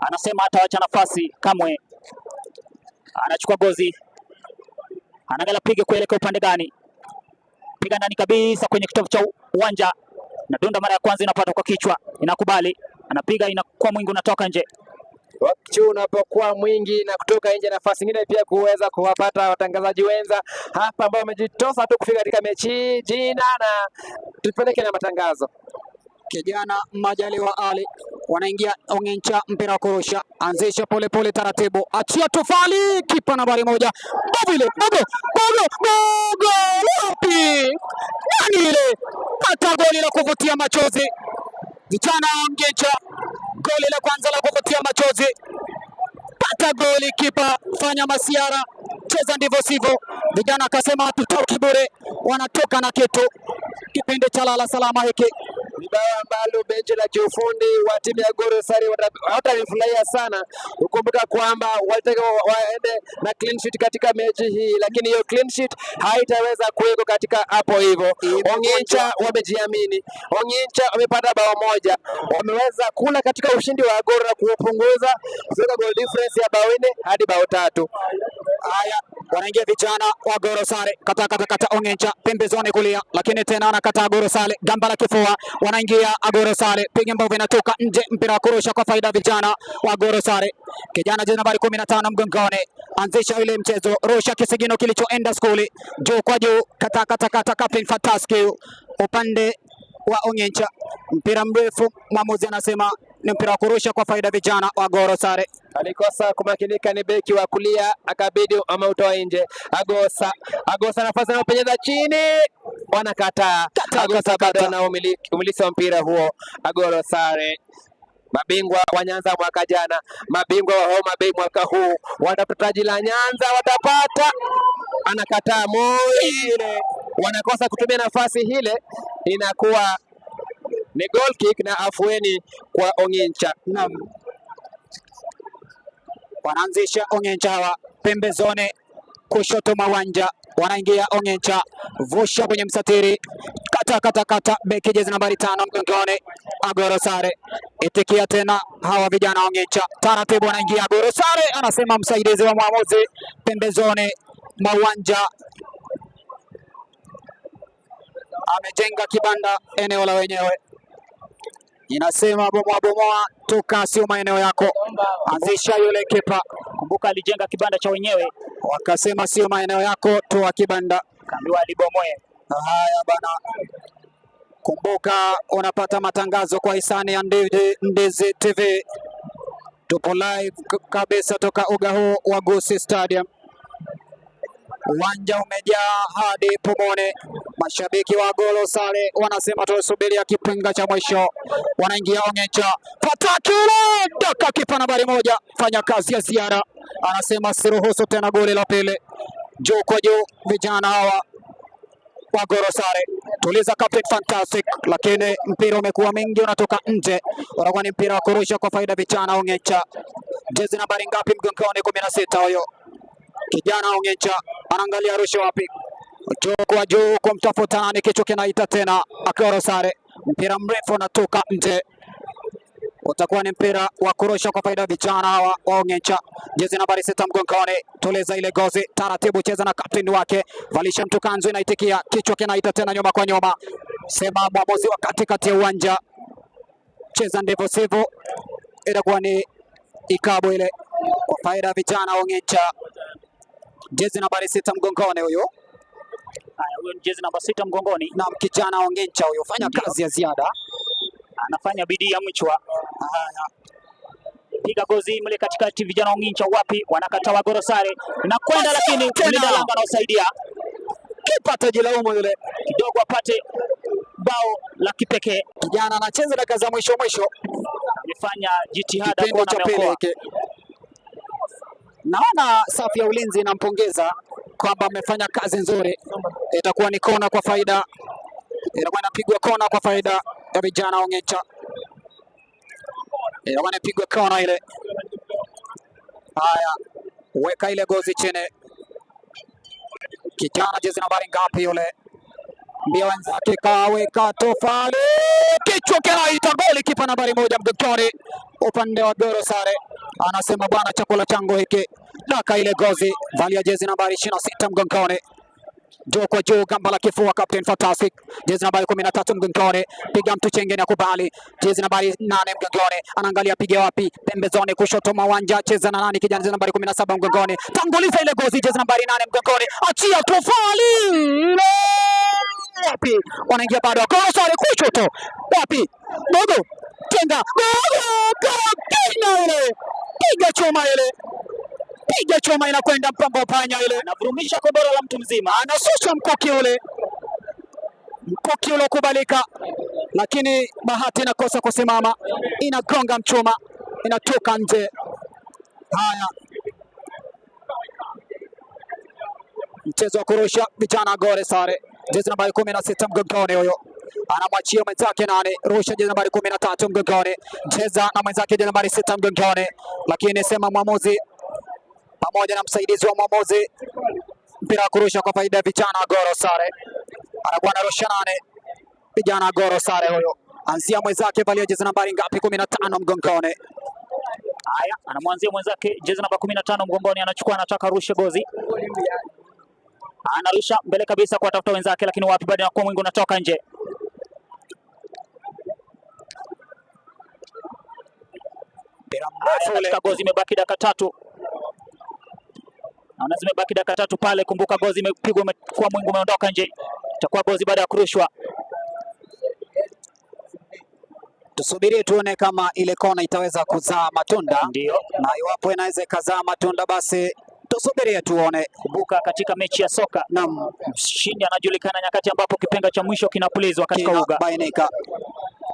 Anasema hatawacha nafasi kamwe. Anachukua gozi. Anaangalia piga kuelekea upande gani? Piga ndani kabisa kwenye kitovu cha uwanja. Nadunda mara ya kwanza inapata kwa kichwa, inakubali, anapiga inakuwa mwingi unatoka nje. Wakati unapokuwa mwingi na kutoka nje, nafasi nyingine pia kuweza kuwapata watangazaji wenza hapa ambao wamejitosa tu kufika katika mechi hii. Jina na tupeleke na matangazo. Kijana Majaliwa Ali wanaingia Ongencha, mpira wa kurusha, anzisha polepole taratibu, achia tofali, kipa nambari 1 Bogo ile, bogo bogo bogo, wapi nani ile, pata goli la kuvutia machozi vijana wa Ongencha, goli la kwanza la kuvutia machozi, pata goli kipa, fanya masiara, cheza ndivyo sivyo. Vijana akasema hatutoki bure, wanatoka na kitu. Kipindi cha lala salama hiki Ni bao ambalo benchi la kiufundi wa timu ya Gor Sare watalifurahia sana. Ukumbuka kwamba walitaka waende na clean sheet katika mechi hii, lakini hiyo clean sheet haitaweza kuwekwa katika hapo hivyo. Ongincha wamejiamini, Ongincha wamepata bao moja, wameweza kula katika ushindi wa Gor na kuupunguza kutoka goal difference ya bao 4 hadi bao 3. Haya, wanaingia vijana wa Gor Sare, kata kata kata, Ongencha pembezoni kulia, lakini tena anakataa Gor Sare, gamba la kifua, wanaingia Gor Sare, piga mbovu inatoka nje, mpira wa kurusha kwa faida vijana wa Gor Sare. Kijana jezi nambari 15 mgongoni, anzisha ile mchezo, rusha kisigino kilichoenda skuli, juu kwa juu, kata kata kata, Captain Fantastic upande wa Ongencha, mpira mrefu, mwamuzi anasema ni mpira wa kurusha kwa faida vijana wa Gor Sare. Alikosa kumakinika, ni beki wa kulia, akabidi ameutoa nje. Agosa nafasi anapenyeza chini, wanakataa. Agosa bado ana umiliki wa mpira huo. Agoro Sare, mabingwa wa Nyanza mwaka jana, mabingwa wa Homa Bay mwaka huu, watapata taji la Nyanza, watapata. Anakataa Moi, wanakosa kutumia nafasi ile, inakuwa ni goal kick na afueni kwa Ongincha. Naam. Wanaanzisha Ongencha hawa pembezoni kushoto mawanja, wanaingia Ongencha, vusha kwenye msatiri, kata kata kata, beki jezi nambari 5 mgongoni, Agoro Sare itikia tena hawa vijana Ongencha, taratibu wanaingia Agoro Sare, anasema msaidizi wa mwamuzi pembezoni mawanja, amejenga kibanda eneo la wenyewe. Inasema bomoa bomoa, toka sio maeneo yako, anzisha yule kipa. Kumbuka alijenga kibanda cha wenyewe, wakasema sio maeneo yako, toa kibanda, kaambiwa alibomoe. Haya bana, kumbuka unapata matangazo kwa hisani ya Ndizi TV. Tupo live kabisa toka uga huu wa Gusii Stadium. Uwanja umejaa hadi pomoni. Mashabiki wa Golo Sare wanasema tusubiria kipenga cha mwisho. Wanaingia Ongencha, Fatakile daka, kipa nambari 1 fanya kazi ya ziara, anasema siruhusu tena goli la pili. Juu kwa juu, vijana hawa wa Goro Sare, tuliza Captain Fantastic, lakini mpira umekuwa mingi unatoka nje, unakuwa ni mpira wa kurusha kwa faida vijana Ongencha. Jezi nambari ngapi mgongoni? 16 huyo kijana Ongencha anaangalia rusha wapi, juu kwa juu kumtafuta nani, kichwa kinaita tena Agoro Sare, mpira mrefu unatoka nje, utakuwa ni mpira wa kurusha kwa faida vijana hawa wa Ongencha. Jezi nambari 6 mgongoni, tuliza ile gozi taratibu, cheza na kapteni wake, valisha mtu kanzu, inaitikia, kichwa kinaita tena nyuma kwa nyuma, sema mwamuzi wa katikati ya uwanja, cheza ndivyo sivyo, itakuwa ni ikabu ile kwa faida ya vijana wa Ongencha. Jezi nambari 6 mgongoni huyo. Haya, huyo ni jezi namba 6 mgongoni. Na kijana Ongencha huyo, fanya kazi ya ziada, anafanya bidii ya mchwa. Haya, piga gozi mle katikati, vijana Ongincha wapi, wanakataa wa Gor Sare na kwenda, lakini mlinda lango anaosaidia kipa atajilaumu yule kidogo apate bao la kipekee. Kijana anacheza dakika za mwisho mwisho, amefanya jitihada kipindi kuona cha pili ameokoa. hiki. Naona safu ya ulinzi inampongeza kwamba amefanya kazi nzuri. Itakuwa ni kona kwa faida, itakuwa inapigwa kona kwa faida ya vijana Ongencha, itakuwa inapigwa kona ile. Haya, weka ile gozi chini. Kijana jezi nambari ngapi yule? Mbio wenzake kaweka tofali, kichwa kinaita goli, kipa nambari 1 mgongoni upande wa Goro Sare anasema bwana, chakula changu hiki. Daka ile gozi, valia jezi nambari 26 mgongoni, juu kwa juu, gamba la kifua, Captain Fantastic, jezi nambari 13 mgongoni, piga mtu chenge na kubali, jezi nambari 8 mgongoni, anaangalia piga wapi, pembezoni kushoto mwa uwanja, cheza na nani kijana, jezi nambari 17 mgongoni, tanguliza ile gozi, jezi nambari 8 mgongoni, achia tofali wapi, wanaingia bado, Goro Sare kushoto, wapi, dogo tenga, gogo kina ile, piga chuma ile, piga chuma inakwenda mpango wa panya ile, Anavurumisha kombora la mtu mzima. anashusha mkuki ule, mkuki ule ukubalika, lakini bahati inakosa kusimama, inagonga mchuma, inatoka nje. Haya, mchezo wa kurusha vijana Goro Sare, jezi nambari 16 mgongoni huyo anamwachia mwenzake nane, rusha jezi nambari 13 mgongoni, cheza na mwenzake jezi nambari 6 mgongoni, lakini sema mwamuzi pamoja na msaidizi wa mwamuzi, mpira wa kurusha kwa faida ya vijana wa Goro Sare, anakuwa anarusha nane, vijana wa Goro Sare huyo anzia mwenzake, valia jezi nambari ngapi? 15 mgongoni. Haya, anamwanzia mwenzake jezi namba 15 mgongoni, anachukua, anataka rushe gozi, anarusha mbele kabisa kuwatafuta wenzake, lakini wapi, bado anakuwa mwingi unatoka nje. Mpira Haya, mrefu ule katika gozi imebaki dakika 3, naona zimebaki dakika 3 pale. Kumbuka gozi imepigwa, imekuwa mwingi umeondoka nje, itakuwa gozi baada ya kurushwa. Tusubirie tuone kama ile kona itaweza kuzaa matunda, Ndio na iwapo inaweza ikazaa matunda, basi tusubirie tuone. kumbuka, katika mechi ya soka Naam, mshindi anajulikana nyakati ambapo kipenga cha mwisho kinapulizwa katika uga. kinabainika.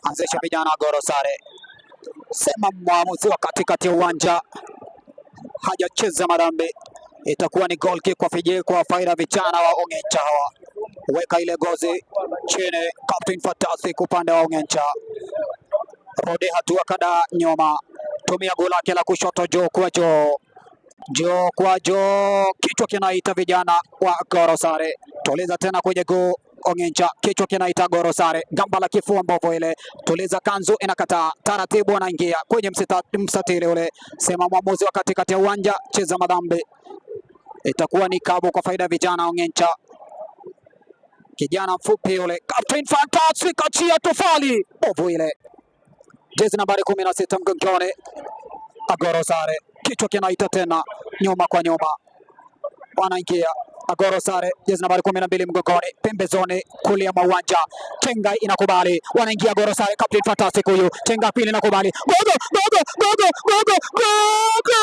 Anzisha vijana wa Goro Sare, sema mwamuzi wa katikati ya uwanja hajacheza marambi, itakuwa ni goal kick kwa fije kwa faida vijana wa Ongencha hawa. Weka ile gozi chini, Captain Fantastic upande wa Ongencha, rudi hatua kada nyuma, tumia goli lake la kushoto juu kwa juu juu kwa juu, kichwa kinaita vijana wa Goro Sare. Tuliza tena kwenye guu Ongencha, kichwa kinaita Goro Sare, gamba la kifua mbovu ile, tuliza kanzu inakataa, taratibu anaingia kwenye mstatili ule, sema mwamuzi wa katikati ya uwanja, cheza madhambi, itakuwa ni kabu kwa faida ya vijana Ongencha. Kijana mfupi yule, Captain Fantastic, achia tofali mbovu ile, jezi nambari 16 mgongoni, Agoro Sare, kichwa kinaita tena nyuma kwa nyuma, wanaingia Agoro Sare, jezi nambari 12 mgongoni, pembezoni kulia mwa uwanja, chenga inakubali, wanaingia Agoro Sare, Captain Fantastic huyu, chenga pili inakubali, gogo gogo gogo gogo gogo,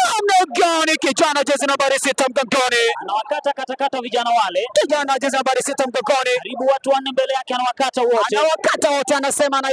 namna gani kijana, jezi nambari 6 mgongoni, Anawakata katakata vijana wale, kijana jezi nambari 6 mgongoni, karibu watu wanne mbele yake, anawakata wote. anawakata wote, anasema na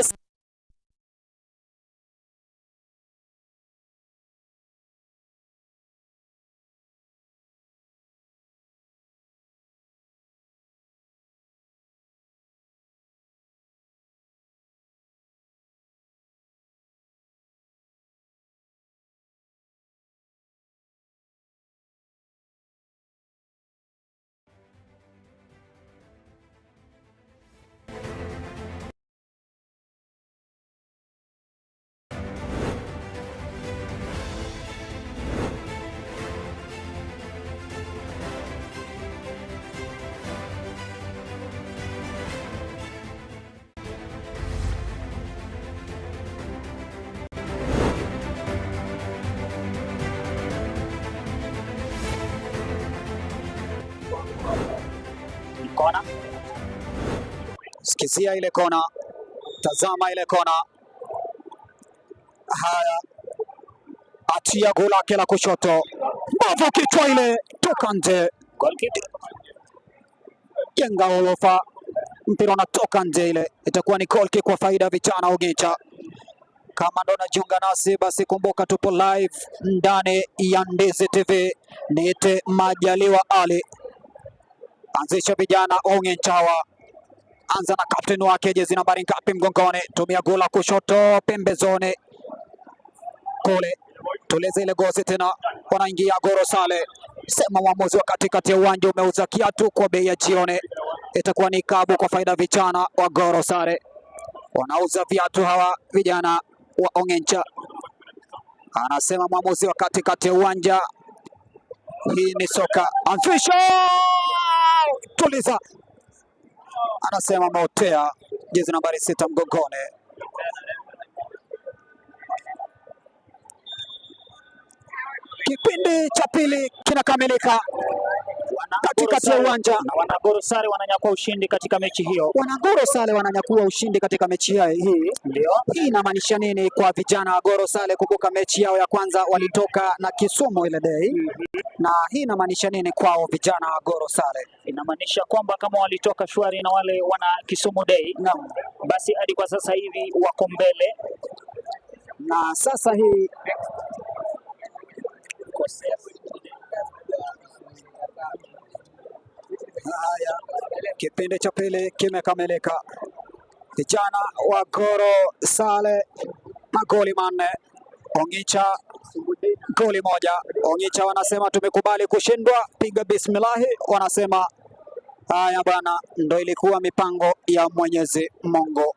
Kona sikizia ile kona, tazama ile kona. Haya, atia goli lake la kushoto, mbovu kichwa ile, toka nje, goal kick. jenga orofa, mpira unatoka nje, ile itakuwa ni goal kick kwa faida ya vijana Ogicha. Kama ndo unajiunga nasi, basi kumbuka tupo live ndani ya Ndizi TV. Niite Majaliwa Ali, anzisha vijana Ongenchawa, anza na kapteni wake, jezi nambari ngapi mgongoni, tumia gola kushoto pembezoni kule, Tuliza ile gozi tena, wanaingia Goro Sale. Sema mwamuzi wa katikati ya uwanja umeuza kiatu kwa bei ya jioni, itakuwa ni kabu kwa faida vijana wa Goro Sare. Wanauza viatu hawa vijana wa Ongencha, anasema mwamuzi wa katikati ya uwanja. Hii ni soka. Anfisha, tuliza, anasema Motea, jezi nambari 6 mgongoni. Kipindi cha pili kinakamilika katikati ya uwanja. Na Wanagoro Sare wananyakua ushindi katika mechi hiyo. Wanagoro Sale wananyakua ushindi katika mechi hii. Ndio. Hii inamaanisha nini kwa vijana wa Goro Sale? Kumbuka mechi yao ya kwanza walitoka na Kisumu ile day. Na hii inamaanisha nini kwao vijana wa Goro Sale? Inamaanisha kwamba kama walitoka shwari na wale wana Kisumu Day, Naam. basi hadi kwa sasa hivi wako mbele. Na sasa hii haya, kipindi cha pili kimekamilika. Vijana wa Goro Sale magoli 4, Ongicha goli 1. Ongicha wanasema tumekubali kushindwa, piga bismillahi. Wanasema haya bwana, ndo ilikuwa mipango ya Mwenyezi Mungu.